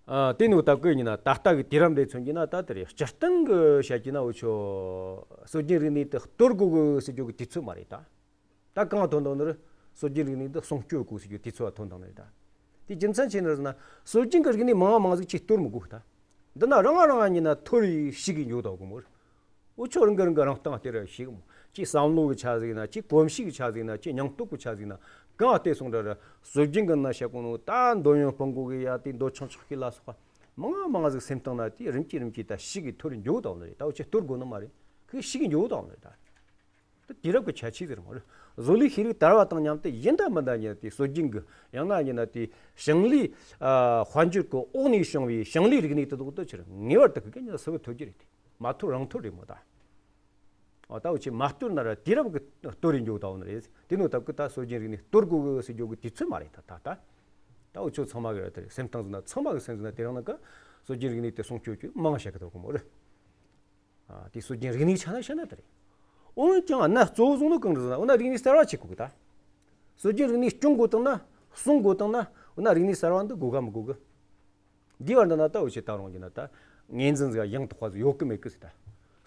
ཨ་དེ་ནི་ད་གི་ཡིན་ན་ད་ལྟ་གི་དུས་རབས་འདི་མཚོན་གྱི་ན་ད་དེ་རེད། སྤྱིར་བཏང་གི་བཤད་ཀྱི་ན་འུ་ཆོ་སྲོལ་རྒྱུན་རིག་གནས་དེ་གཏོར་དགོས་གི་ཟེར་རྒྱུ་གི་དུས་ཚོད་མ་རེད་ད། ད་གང་ཐོན་དང་ནི་རེད། སྲོལ་རྒྱུན་རིག་གནས་འདི་སྲུང་སྐྱོབ་དགོས་ཟེར་རྒྱུ་དུས་ཚོད་ཐོན་དང་ནི་རེད་ད། དེ་རྒྱུ་མཚན་ཆེ་ནི་རེད་ཟེར་ན་སྲོལ་རྒྱུན་གི་རིག་གནས་མང་མང་ཟིག་ཅིག་གཏོར་མི་དགོས་ད། འདི་ན་རང་ང་རང་ང་ཡིན་ན་ཐོར་ཡི་ཤི་གི་འགྱོ་དགོས་མོ་རེད། འུ་ཆོ་རང་གི་རང་གི་རང་སྟེང་དེ་ར་ཤེས་གི་མོ། ཅིག་བསམ་བློ་གི་ཆ་ཟིག་ན་ཅིག་གོམས་གཤིས་ཀྱི་ཆ་ཟིག་ན་ཅིག་སྙིང་སྟོབས་ཀྱི་ཆ་ཟིག་ན་གང་ལྟས་སོང་འདྲ་ར་སྲོལ་རྒྱུན་གི་ན་བཤད་གོ་ནོ་ད་འདོད་ཡོན་སྤོང་དགོས་གི་ཡ་དེ་འདོད་ཆུང་ཆོག་གི་ལ་སོགས་པ་མང་མང་ཟིག་སེམས་སྟེང་ན་དེ་རིམ་གྱིས་རིམ་གྱིས་ད་ཤི་གི་ཐོར་འགྱོ་དང་ནི་རེད། ད་འུ་ཆོ་གཏོར་དགོས་ནི་མ་རེད། ཁོས་ཤི་གི་འགྱོ་དང་ནི་རེད་ད། དེ་དུས་རབས་ཀྱི་ཁྱད་ཆོས་ཟེར་མོ་རེད། བཟོ་ལས་ཤེས་རིག་དར་བ་དང་མཉམ་དུ་ཡིན་ད་མིན་ད་ཉིན་དེ་སྲོལ་རྒྱུན་གི་ཡང་ན་ཡིན་ན་དེ་ཞིང་ལས་ཨ་དཔལ་འབྱོར་གི་འོག་ནས་བྱུང་བའི་ཞིང་ལས་རིག་གནས་དེ་དག་ཏུ་ཆེར་ངེས་པར་དུ་གི་ཉིན་ལ་སུ་གི་ཐོར་རྒྱུ་རེད་དེ། མ་ཐོར་རང་ཐོར་རེད་མོ་ད། འོ་ད་འུ་ཆོས་མ་གཏོར་ན་ར་དུས་རབས་ཀྱི་གཏོར་རེ་འགྱོ་ད་འོ་ན་རེད། དེ་ནོ་ད་གི་ད་སྲོལ་རྒྱུན་རིག་གནས་གཏོར་དགོས་གི་ཟེར་རྒྱུ་གི་དུས་ཚོད་མ་རེད་ད་ད་ད། ད་འུ་ཆོ་ཚང་མ་གི་ར་དེ་རེད། སེམས་སྟེང་ཟིན་ན་ཚང་མ་གི་སེམས་ཟིན་ན་དེ་རིང་ནི་གི་སྲོལ་རྒྱུན་རིག་གནས་དེ་སྲུང་སྐྱོབ་ཀྱི་མང་བྱེད་གི་ཐོག་གི་མོ་རེད། ཨ་དེ་སྲོལ་རྒྱུན་རིག་གནས་ཆ་ན་བཤད་ན་དེ་རེད། འོན་ཀྱང་གནད་གཙོ་བོ་བཟུང་ནོ་གང་རེད་ཟེར་ན་འོ་ན་རིག་གནས་གསར་བ་བྱེད་དགོས་གི་ད། སྲོལ་རྒྱུན་རིག་གནས་སྐྱོང་དགོས་དང་ན་སྲུང་དགོས་དང་ན་འོ་ན་རིག་གནས་གསར་བ་འདི་དགོས་ག་མི་དགོས་གི། འདི་བར་འདི་ན་ད་འུ་ཆོས་ད་རུང་གི་ན་ད་ངོས་འཛིན་ཟིག་ཡང་དག་པ་ཟིག་ཡོད་གི་མེད་གི་ཟེར་ད།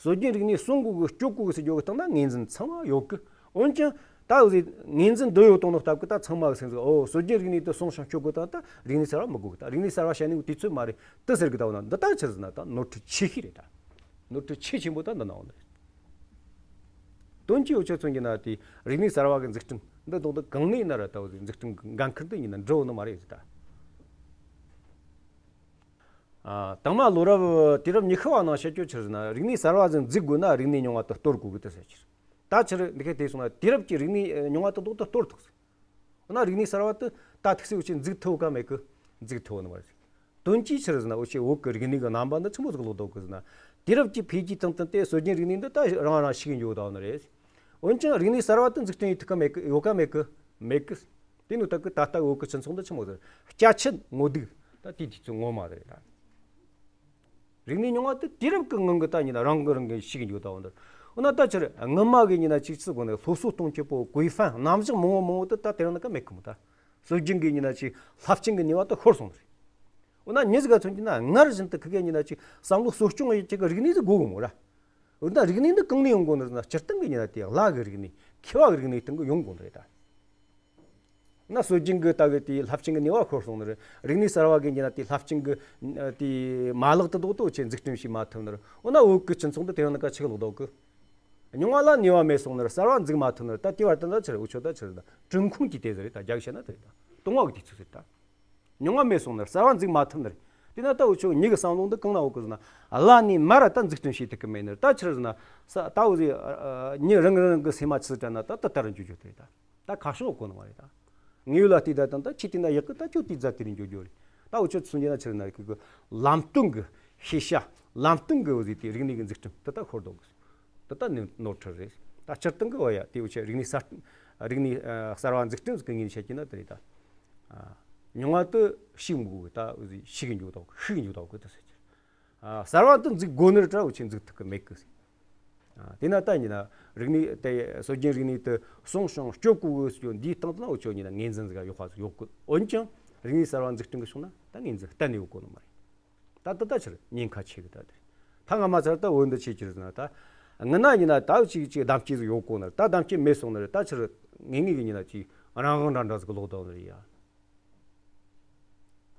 སྲོལ་རྒྱུན་རིག་གནས་སྲུང་དགོས་གི་སྐྱོབ་དགོས་གི་ཟེར་རྒྱུ་གི་སྟེང་ན་ངོས་འཛིན་ཚང་མ་ཡོད་གི། འོན་ཀྱང་ད་འུ་ཟིག་ངོས་འཛིན་འདི་ཡོད་དང་ནོ་སྟབས་གི་ད་ཚང་མ་གི་སེམས་ཟིག་འོ་སྲོལ་རྒྱུན་རིག་གནས་དེ་སྲུང་ཞིང་སྐྱོབ་དགོས་དང་ད་རིག་གནས་གསར་བ་མི་དགོས་གི་ད་རིག་གནས་གསར་བ་བཤད་ནི་དུས་ཚོད་མ་རེད་དེ་ཟེར་གི་ད་འོ་ན་འདི་ད་ཆི་ཟེར་ན་ད་ནོར་འཁྲུལ་ཆེ་ཤོས་རེད་ད། ནོར་འཁྲུལ་ཆེས་ཆེན་པོ་ད་འདི་ན་འོ་ནི་རེད། དོན་གྱིས་འུ་ཆོས་མཚོན་གྱི་ན་དེ་རིག་གནས་གསར་བ་གི་འཛུགས་སྐྲུན་འདི་དང་དུ་གང་ནས་ན་ར་ད་འོ་ཟིག་འཛུགས་སྐྲུན་གི་འགན་ཁུར་འདི་ཡིན་ན་འགྲོ་ནི་མ་རེད་ཟེར་ད། ཨ་དང་མ་ལོ་རབས་དུས་རབས་ཉི་ཤུ་བ་ནང་བཤད་རྒྱུ་ཆི་ཟེར་ན་རིག་གནས་གསར་བ་ཟིག་འཛུགས་དགོས་ན་རིག་གནས་རྙིང་བ་དེ་གཏོར་དགོས་གི་དེ་ཟེར་ཆི་རེད། ད་ཆི་རེད་འདི་ག་དེ་སོང་ན་དུས་རབས་ཀྱི་རིག་གནས་རྙིང་བ་དེ་དག་དེ་གཏོར་ཐུབ་ཟེར། འོ་ན་རིག་གནས་གསར་བ་དེ་ད་ཐུག་སའི་འུ་ཆོས་འཛུགས་ཐུབ་ག་མེད་གི། འཛུགས་ཐུབ་ནི་མ་རེད། དོན་གྱིས་ཆི་རེད་ཟེར་ན་འུ་ཆོས་བོད་ཀྱི་རིག་གནས་ཀྱི་རྣམ་པ་འདི་ཆི་མོ་ཟིག་ལོག་འདུག་གི་ཟེར་ན། དུས་རབས་ཀྱི་འཕེལ་རྒྱས་དང་བསྟུན་ཏེ་སྲོལ་རྒྱུན་རིག་གནས་འདི་ད་རང་རང་ཤི་གི་འགྱོ་བསྡད་ནི་རེད། འོན་ཀྱང་རིག་གནས་གསར་བ་དེ་འཛུགས་སྐྲུན་ཡེད་ཐུབ་ག་མེད་གི་ཡོད་ག་མེད་གི། མེད་གི། དེ་ནི་ད་གི་ད་ལྟ་བོད་ཀྱི་སྤྱི་ཚོགས་འདི་ཆི་མོ་ཟིག་རེད། སྐྱ་ཆད་ངོ་སྡུག་ད་དེ་དུས་ཚོད་ངོ་མ་རེད་ད། རིག་གནས་རྙིང་བ་དེ་དུས་རབས་ཀྱི་སྔོན་གྱི་ད་ཡིན་ན་རང་གི་རང་གི་ཤི་གི་འགྱོ་ད་འོ་འདིར། འོ་ན་ད་ཕྱིར་སྔོན་མ་གི་ཡིན་ན་ཅིག་ཅི་གོ་ནས་སློབ་གསོ་གཏོང་རྒྱུ་པོ་གོས་ཧྥན་རྣམ་གཞག་མང་བོ་མང་བོ་དེ་ད་དེ་རིང་ནི་ག་མེད་གི་མོ་ད། སྲོལ་རྒྱུན་གྱི་ཡིན་ན་ཅིག་བསླབ་སྤྱི་གི་ནུས་པ་དེ་ཤོར་སོང་ནི་རེད། འོ་ན་མྱི་ཟིག་ག་མཚོན་གྱི་ན་སྔར་བཞིན་དུ་ཁི་གེ་ཉི་ན་ཅིག་བསམ་བློ་གསོ་སྐྱོང་ཡེད་ཅིག་གི་རིག་གནས་ཟིག་དགོས་གི་མོ་ར། འོ་ན་རིག་གནས་འདི་གང་ནས་ཡོང་དགོས་ནི་ཟེར་ན་སྤྱིར་བཏང་གི་ཉི་ན་དེ་བླ་གི་རིག་གནས་མཁས་པ་གི་རིག་གནས་སྟེང་གི་ཡོང་དགོས་ནི་རེད་ད། ན་སྲོལ་རྒྱུན་གྱི་ལྟ་གི་དེའི་རླབས་ཆེན་གྱི་ནུས་པ་ཤོར་སོང་ནི་རེད། རིག་གནས་གསར་བ་གི་ཉི་ན་དེའི་རླབས་ཆེན་གྱི་དེའི་མ་ལག་དེ་དག་ཏུ་ཆེ་འཛུགས་སྐྲུན་བྱེད་མ་ཐུབ་ནི་རེད། འོ་ན་བོད་ཀྱི་སྤྱི་ཚོགས་འདི་དེ་ཡང་ན་ཀ་ཆིག་ལོག་དོག་གི། རྙིང་བ་ལ་ནུས་པ་མེད་སོང་ནི་རེད། གསར་བ་འཛུགས་མ་ཐུབ་ནི་རེད། ད་དེ་བར་དུ་ད་ཆི་རེད། འུ་ཆོ་ད་ཆི་རེད་ད། གྲུབ་ཁུངས་ཀྱི་དེ་ཟེར་རེད་ད། རྒྱ་གཞི་ན་དེ་རེད་ད། ལྟུང་བ་གི་དུས་ཚོད་རེད་ད། རྙིང་བ་མེད་སོང་ནི་རེད། གསར་བ་འཛུགས་མ་ཐུབ་ནི་རེད། དེ་ན་ད་འུ་ཆོ་མྱི་གི་བསམ་བློ་འདི་གང་ན་འོག་གི་ཟེར་ན། བླ་ནས་མར་ད་འཛུགས་སྐྲུན་བྱེད་ཐུབ་གི་མེད་ནི་རེད། ད་ཆི་རེད་ཟེར་ན། ས་ད་འུ་ཟི་མྱི་རང་རང་གི་སེམས་མ་ཆི་དྲན་ན་ད་ད་ལྟ་རུ་འཇུག་རྒྱུ་དེ་རེད་ད། ད་ཁ་ཕྱོགས་གོ་ནི་མ་རེད་ད། དངོས་ཡོད་ལ་བལྟས་ད་དང་ད་ཁྱེད་དེ་ན་ཡག་གི་ད་ཁྱོད་དེ་རྫ་དེ་རིང་འགྱོ་རྒྱུ་རེད། ད་འུ་ཆོ་ཚུན་རྒྱུ་ན་ཆི་རེད་ན་རེད་གི་ལམ་སྟོན་གི་ཤེས་བྱ། ལམ་སྟོན་གི་འུ་ཟི་དེ་རིག་གནས་གི་འཛུགས་སྐྲུན་དེ་ད་ཤོར་འདུག་གི། དེ་ད་ནི་ནོར་འཁྲུལ་རེད། ད་སྤྱིར་བཏང་གི་བ་ཡ་དེ་འུ་ཆོ་རིག་གནས་གསར། རིག་གནས་ཨ་གསར་བ་འཛུགས་སྐྲུན་ཟིག་གི་ངོས་ནས་བཤད་ཀྱི་ན་དེ་རེད་ད། ཨ་རྙིང་བ་དེ་ཤེས་མི་དགོས་གི་ད་འུ་ཟི་ཤེས་གི་འཇུག་དོག་གི། ཤེས་གི་འཇུག་དོག་གི་དེ་ཟེར་གྱི། ཨ་གསར་བ་དེ་འཛུགས་དགོས་ནི་རེད་ད། འུ་ཆོ་འཛུགས་ཐུབ་གི་མེད་གི་ཟེར། ཨ་དེ་ན་ད་ཡིན་ན་རིག་གནས་དེ་སྲོལ་རྒྱུན་རིག་གནས་དེ་སྲུང་སྐྱོང་སྐྱོབ་དགོས་གི་ཟེར་རྒྱུ་འདིའི་སྟེང་དུ་ན་འུ་ཆོ་ཡིན་ན་ངོས་འཛིན་ཟིག་ཡོད་པ་ཟིག་ཡོད་གི། འོན་ཀྱང་རིག་གནས་གསར་བ་འཛུགས་སྐྲུན་གི་ཕྱོགས་ན་ད་ངོས་འཛིན་གཏན་ནས་ཡོད་གོ་ནི་མ་རེད། ད་ད་ད་ཕྱིར་ཉེན་ཁ་ཆེ་གི་ད་དེ། ད་ང་མ་ཚར་ད་འོན་ཏེ་ཆེ་གྱུར་ཟིན་ན་ད། ངི་ན་ཡིན་ན་ད་ཅིག་ཅིག་གདམ་སྐྱེས་ཟིག་ཡོད་གོ་ནི་རེད། ད་གདམ་སྐྱེས་མེད་སོང་ནི་རེད། ད་ཕྱིར་ངེས་ངེས་གི་ཡིན་ན་ཅིག་རང་དབང་འདྲ་འདྲ་ཟིག་ལོག་བཏང་ནི་རེད་ཡ།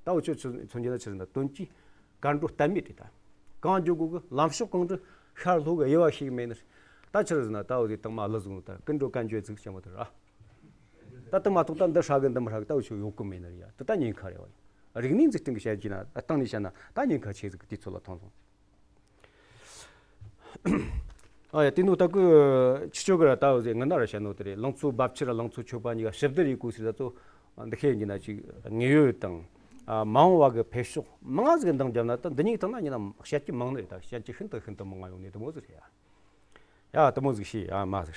ད་འུ་ཆོ་ཚོ་མཚོན་རྒྱུ་ན་ཕྱིར་ན་དོན་གྱིས་གར་འགྲོ་གཏན་མེད་རེད་ད། གང་འགྱོ་དགོས་གི། ལམ་ཕྱོགས་གང་འགྲོ་ཤར་ལྷོ་གི་དབྱེ་བ་ཤེས་གི་མེད་ནི་རེད། ད་ཕྱིར་ཟིན་ན་ད་འུ་ཟི་དང་མ་ལ་ཟུང་ད་ཀུན་འགྲོ་གན་འགྱོ་ཟིག་ཅང་མ་ཐུབ་ར། ད་དེ་མ་གཏོགས་ད་འདི་ཧྲ་གི་འདི་མི་ཧྲ་གི་ད་འུ་ཆོ་ཡོད་གི་མེད་ནི་རེད་ཡ། དེ་ད་ཉེན་ཁ་རེད་བ། རིག་གནས་འཛུགས་སྐྲུན་གི་བཤད་རྒྱུ་ན་ད་སྟེང་ནས་བཤད་ན་ད་ཉེན་ཁ་ཆེ་ཟིག་གི་དུས་ཚོད་ལ་ཐོན་སོང་། ཨ་ཡ་དེ་ནོ་ད་ཀུ་ཆི་ཆོ་གི་ར་ད་འུ་ཟི་ངི་ན་ར་བཤད་ནོ་དེ་རེད། ལང་ཚོ་རྦབ་ཆུ་ར་ལང་ཚོ་ཆོས་པ་གཉིས་ཀ་ཞིབ་བསྡུར་ཡེད་དགོས་ཟེར་ད་ཚོ་འདི་ཤེས་ཡིན་ན་ཅིག་དངོས་ཡོད་དང་ཨ་མ་འོངས་བ་གི་འཕེལ་ཕྱོགས་མང་ང་ཟིག་འདང་བརྒྱབ་ན་ད་འདི་གཉིས་ཐང་ན་ཡིན་ན་བཤད་རྒྱུ་མང་ནི་རེད། ད་བཤད་རྒྱུ་ཤིན་ཏུ་ཤིན་ཏུ་མང་ང་ཡོང་ནི་དེ་མོ་ཟིག་རེད་ཡ། ཡ་དེ་མོ་ཟིག་ཤེས་ཨ་མ་ཟིག་